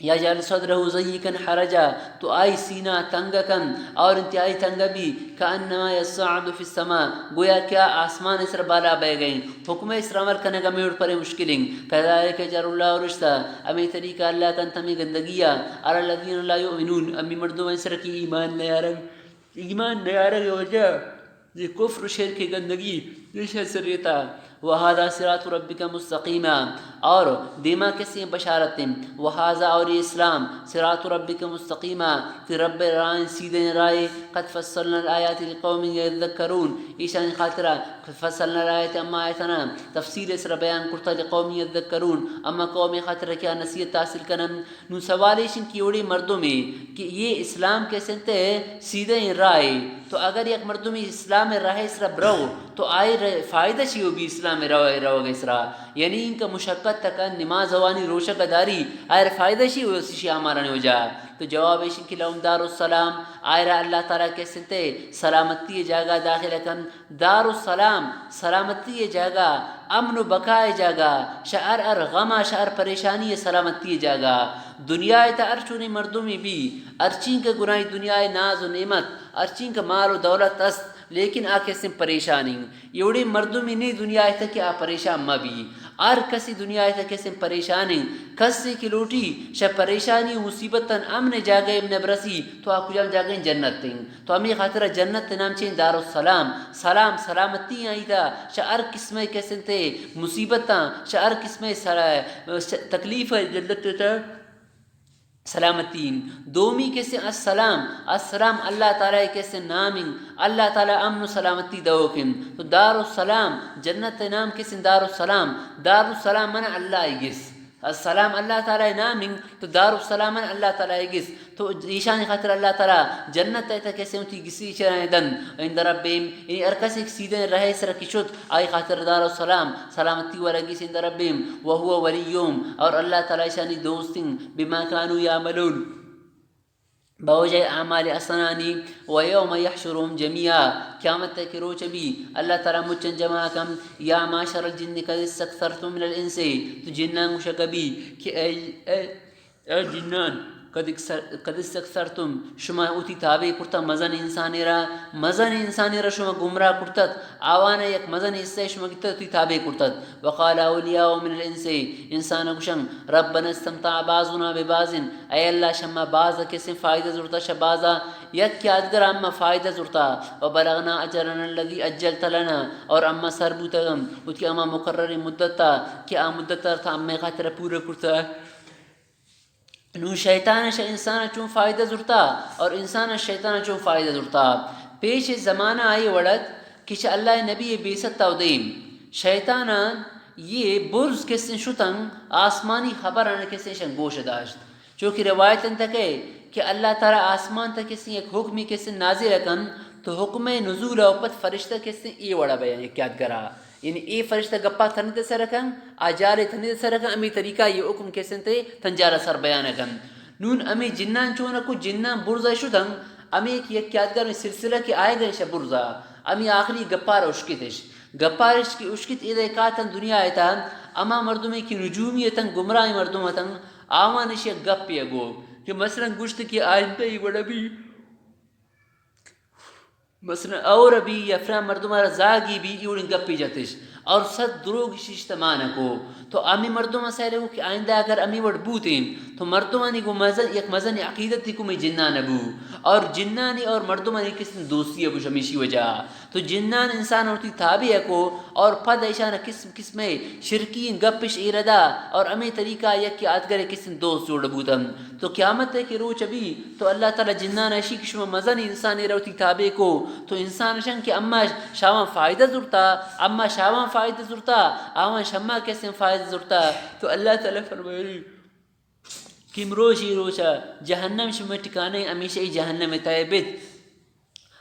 یجعل صدرہ ضیقا حرجا، تو آئی سینہ تنگ کن اور انتہائی تنگ بی، کانما یصعد فی السماء، گویا کہ آ آسمان ءِ سر بالا بئیگ ءَ انت۔ حکم ءِ سر عمل کنگ ہمے وڑ پرے مشکل انت۔ کذالک یجعل اللہ الرجس، ہمے طریقہ اللہ کنت ہمے گندگی ءَ، علی الذین لا یؤمنون، ہمے مردمانی سر کہ ایمان نیارگ، ایمان نیارگ ءِ وجہ، یہ کفر و شرک ءِ گندگی، یہ شر سر ریتا۔ وہذا صراط ربک مستقیما، اور دیما کسیں بشارت انت، وہذا، اور یہ اسلام، صراط ربک مستقیما، تی رب ءِ راہ سیدھیں راہ، قد فصلنا الآیات لقوم یذکرون، ایشانی خاطرا فصلنا الآیات، اما آیتنا تفصیل ءِ سر بیان کرتا، لقوم یذکرون، اما قوم ءِ خاطرا کہ آ نصیحت حاصل کنن۔ نوں سوال ایش انت کہ اوڑے مردمے کہ یہ اسلام کسے انت سیدھیں راہ، تو اگر یک مردمے اسلام ءِ راہ ءِ سرا برو تو آئی ر-، فائدہ چی ہو بی اسلام ءِ راہ ءَ روگ ءِ سرا؟ یعنی انکہ مشقت تکن، نماز وانی، روشگ داری، آئی را فائدہ چی ہو اسی شی اعمالانی وجہ؟ تو جواب ایش انت کہ لهم دار السلام، آئی را اللہ تعالی کسے انت سلامتی ءِ جاگہ داخل کن، دار السلام، سلامتی ءِ جاگہ، امن و بقا ءِ جاگہ، شہ ہر ہر غم ءَ، شہ ہر پریشانی ءَ سلامتی ءِ جاگہ۔ دنیا ءِ تہ ہر چونیں مردمے بی، ہرچینکہ گناہی دنیا ءِ ناز و نعمت، ہرچینکہ مال و دولت است، لیکن آ کسیں پریشان انت۔ ایوڑیں مردمے نی دنیا ءِ تہ کہ آ پریشان مہ بی۔ ہر کسی دنیا ءِ تہ کسیں پریشان انت۔ کسے کہ لوٹی شہ پریشانی و مصیبتاں امن ءِ جاگہ ءَ نبرسی، تو آ کجام جاگہ انت؟ جنت انت۔ تو ہمے خاطرا جنت ءِ نام چے انت؟ دارالسلام۔ سلام، سلامتی آئی تہ، شہ ہر قسم ءِ کسے انت مصیبتاں، شہ ہر قسم ءِ سر-، تکلیف ءَ جنت ءِ تہ سلامتی انت۔ دومی کسے السلام، السلام اللہ تعالی ءِ کسے نام انت، اللہ تعالی امن و سلامتی دئوک انت۔ تو دارالسلام، جنت ءِ نام کسے انت؟ دارالسلام۔ دارالسلام من اللہ ءِ گس۔ السلام اللہ تعالی ءِ نام انت، تو دارالسلام من اللہ تعالی ءِ گس۔ تو ایشانی خاطر اللہ تعالی جنت ءِ تہ کسے وتی گسی چرائیں دنت۔ عند ربهم، یعنی ہر کسے کہ سیدھیں راہ ءِ سرا کہ شت، آئی خاطر دارالسلام، سلامتی ورگی انت عند ربهم، وهو وليهم، اور اللہ تعالی ایشانی دوست انت، بما كانوا يعملون، بوجہ اعمال حسنانی۔ ويوم يحشرهم جميعا، قیامت ءِ کہ روچ بی، اللہ تعالی مچاں جمع کنت، يا معشر الجن قد استكثرتم من الإنس، تو جناں گوشگ بی کہ اے، اے، اے جنان، قد اکثر-، قد استكثرتم، شما وتی تابع کرتا مزن انسانے را، مزن انسانے را شما گمراہ کرتت، آوانا یک مزن حصہ شما گتت وتی تابع کرتت۔ وقال أولياؤهم من الإنس، انسان گوشن، ربنا استمتع بعضنا ببعض، اے اللہ، شما بعض کسیں فائدہ زرتا شہ بعضا، یک یادگر اما فائدہ زرتا، وبلغنا أجلنا الذي أجلت لنا، اور اما سر بوتگم وتی اما مقرر مدتا کہ آ مدتا تہ امے خاطر پورا کرتا۔ نوں شیطان شہ انسان چون فائدہ زرتا اور انسان شیطان چون فائدہ زرتا۔ پیش زمانہ آئی وڑت کہ چہ اللہ نبی بعثت تا دیم شیطانان یہ برز کسیں شتن، آسمانی خبران کسیں شن گوش داشت۔ چونکہ روایت انت کہ، کہ اللہ تعالی آسمان تا کسیں یک حکمی کسیں نازل کن، تو حکم نزول او پت فرشتہ کسیں ای وڑا بیان یک یادگرا۔ یعنی اے فرشتہ گپا تنی تہ سر کن، آ جالے تنی تہ سر کن، امی طریقہ یہ حکم کسنتے تن جالا سر بیان کن۔ نون امی جنان چون کو، جنان برزا شدن، امی یک یادگار سلسلہ کہ آئے گئے شہ برزا، امی آخری گپار اشکتش۔ گپارش کہ اشکت ایدے کاتن دنیا ایتا، اما مردمی کہ نجومی اتن، گمراہ مردم اتن، آوانش یک گپی گو کہ مثلاً گوشت کہ آئندہ ای وڑا بی، مثلاً اور بی یا فلاں مردم را زاگی بی، ایوڑیں گپی جتش اور صد دروگ شیشت مان کو۔ تو امی مردم سیل کو کہ آئندہ اگر امی وڑ بوتین تو مردمانی گو مزن، یک مزن عقیدتی کو میں جنان بو اور جنانی اور مردمانی کسن دوستی بو، ہمیشی وجہ تو جنان انسان ہوتی تابع کو اور پد ایشان قسم قسم شرکی گپش ایردا، اور ہمیں طریقہ یک آدگر قسم دوست جوڑ بوتن۔ تو قیامت ہے کہ روچ بھی تو اللہ تعالی جنان اشی کہ شما مزن انسان روتی تابع کو، تو انسان شن کہ اما شاوان فائدہ زرتا، اما شاوان فائدہ زرتا، آوان شما کسیں فائدہ زرتا۔ تو اللہ تعالی فرمائے کہ مروشی روچا جہنم شمئے ٹکانہ، ہمیشہ ای جہنم تہ بیت۔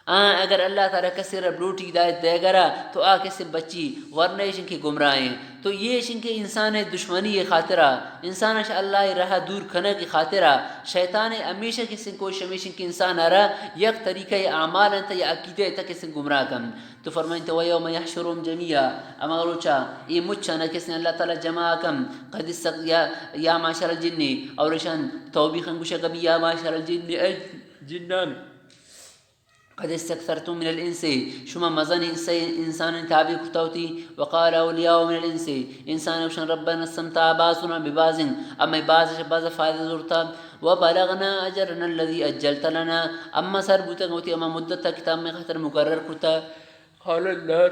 آ اگر اللہ تعالی کسی را بلوٹی ہدایت دے گرا تو آ کسی بچی، ورنہ ایشن کہ گمراہ ہیں۔ تو یہ ایشن کہ انسان دشمنی خاطرہ، انسان اش اللہ راہ دور کھنے کی خاطرہ، شیطان ہمیشہ کسی کوشش ہمیشن کہ انسان را یک طریقہ اعمال انت یا عقیدہ تک کسی گمراہ کن۔ تو فرمائنت، و یوم یحشرهم جمیعا، ہما روچا اے مچانا کسیں اللہ تعالی جمع کم، قد استک-، یا، یا معشر الجن، اور اشان توبیخاً گوشگ بی، یا معشر الجن، اے جنان، قد استکثرتم من الانس، شما مزن انس، انسان تابع کتا ہوتی، وقال اولیاء من الانس، انسان گوشن ربنا استمتع بعضنا ببعض، اما بعض اش بعض فائدہ زرتا، وبلغنا اجلنا الذي اجلت لنا، اما سر بوتگ ہوتی اما مدت کتاب میں خاطر مقرر کتا۔ قال النار،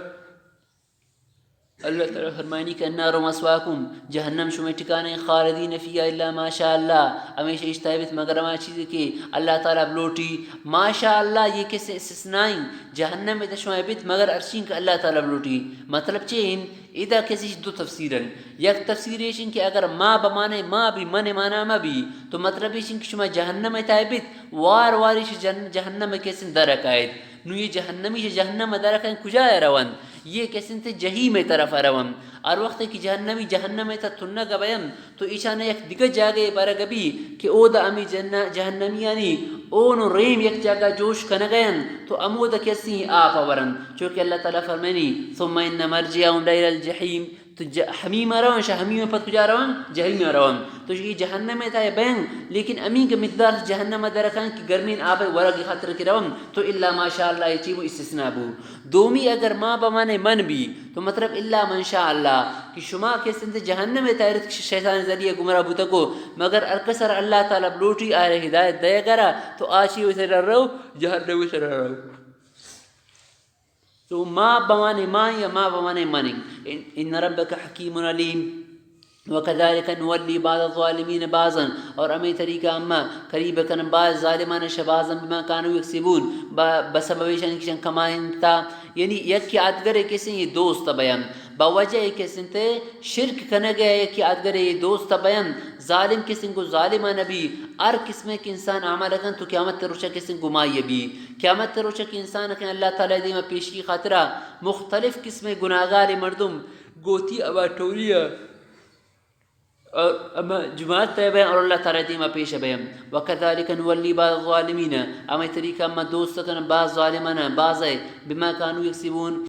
اللہ تعالی فرمائنی کہ النار مثواکم، جہنم شمئے ٹکانہ، خالدین فیہا الا ما شاء اللہ، ہمیشہ اشتہ بیت مگر ہما چیز کہ اللہ تعالی بلوٹی۔ ما شاء اللہ یہ کس استثنائی، جہنم تہ شما بیت مگر ارشین کہ اللہ تعالی بلوٹی۔ مطلب چے ہیں؟ ادا کسی دو تفسیر ہیں۔ یک تفسیر ایشن کہ اگر ما بمانے ما بھی، من مانا ما بھی، تو مطلب ایشن کہ شما جہنم تہ بیت، وار وار ایش جن-، جہنم کسن درکائیت۔ نو یہ جہنمی چہ جہنم درکن کجا روند؟ یہ کسنت جحیم طرف روند۔ ہر وقت کہ جہنمی جہنم تا تنگ بیم تو ایشان یک دگہ جاگہ برگ بی کہ اودا ہمی جن-، جہنمیانی اون و ریم یک جاگہ جوش کنگین تو امودا کسی آپ ورند۔ چونکہ اللہ تعالی فرمانی، ثم ان مرجعهم لإلى الجحيم، تو ج-، حمیم ءَ روان، شہ حمیم ءَ پد کجا روان؟ جحیم ءَ روان۔ تو یہ جہنم ءَ تہ بین، لیکن ہمینکہ مقدار جہنم ءَ درکان کہ گرمین آپ ءِ ورگ خاطر کہ روان، تو الا ماشاء اللہ یہ چی بو؟ استثناء بو۔ دومی اگر ما بمانے من بی، تو مطلب الا من شاء اللہ کہ شما کسنت جہنم ءَ تہ رت شیطان ذریعہ گمراہ بوتکو، مگر ہر کسر اللہ تعالی بلوٹی آئے ہدایت دے گرا، تو آ چی وسر رو، جہنم وسر رو۔ تو ما بمانے ما یا ما بمانے منی۔ ان، ان ربک حکیم علیم۔ وکذالک نولی بعض الظالمین بعضا، اور ہمیں طریقہ اما قریب کن بعض ظالمان شہ بعضا بما کانوا یکسبون، با-، بسبب ایشان کہ ایشان کمائنتا، یعنی یکی آدگرے کسیں یہ دوست بیان، با وجہ کسیں تے شرک کنگے یکی آدگرے یہ دوست بیان، ظالم کسیں کو ظالم نبی، ہر قسمے کہ انسان عمل کن تو قیامت روچہ کسیں گمائی بی۔ قیامت روچہ کہ انسان کہ اللہ تعالی دیما پیشی خاطرہ مختلف قسم گناہگار مردم گوتی ابا ٹولی ءَ، اور اما جماعت ءَ بے اور اللہ تعالی دیما پیش بے۔ وکذالک نولی بعض الظالمین، ہمے طریقہ ما دوست کن بعض ظالمان، بعض بما کانوا یکسبون،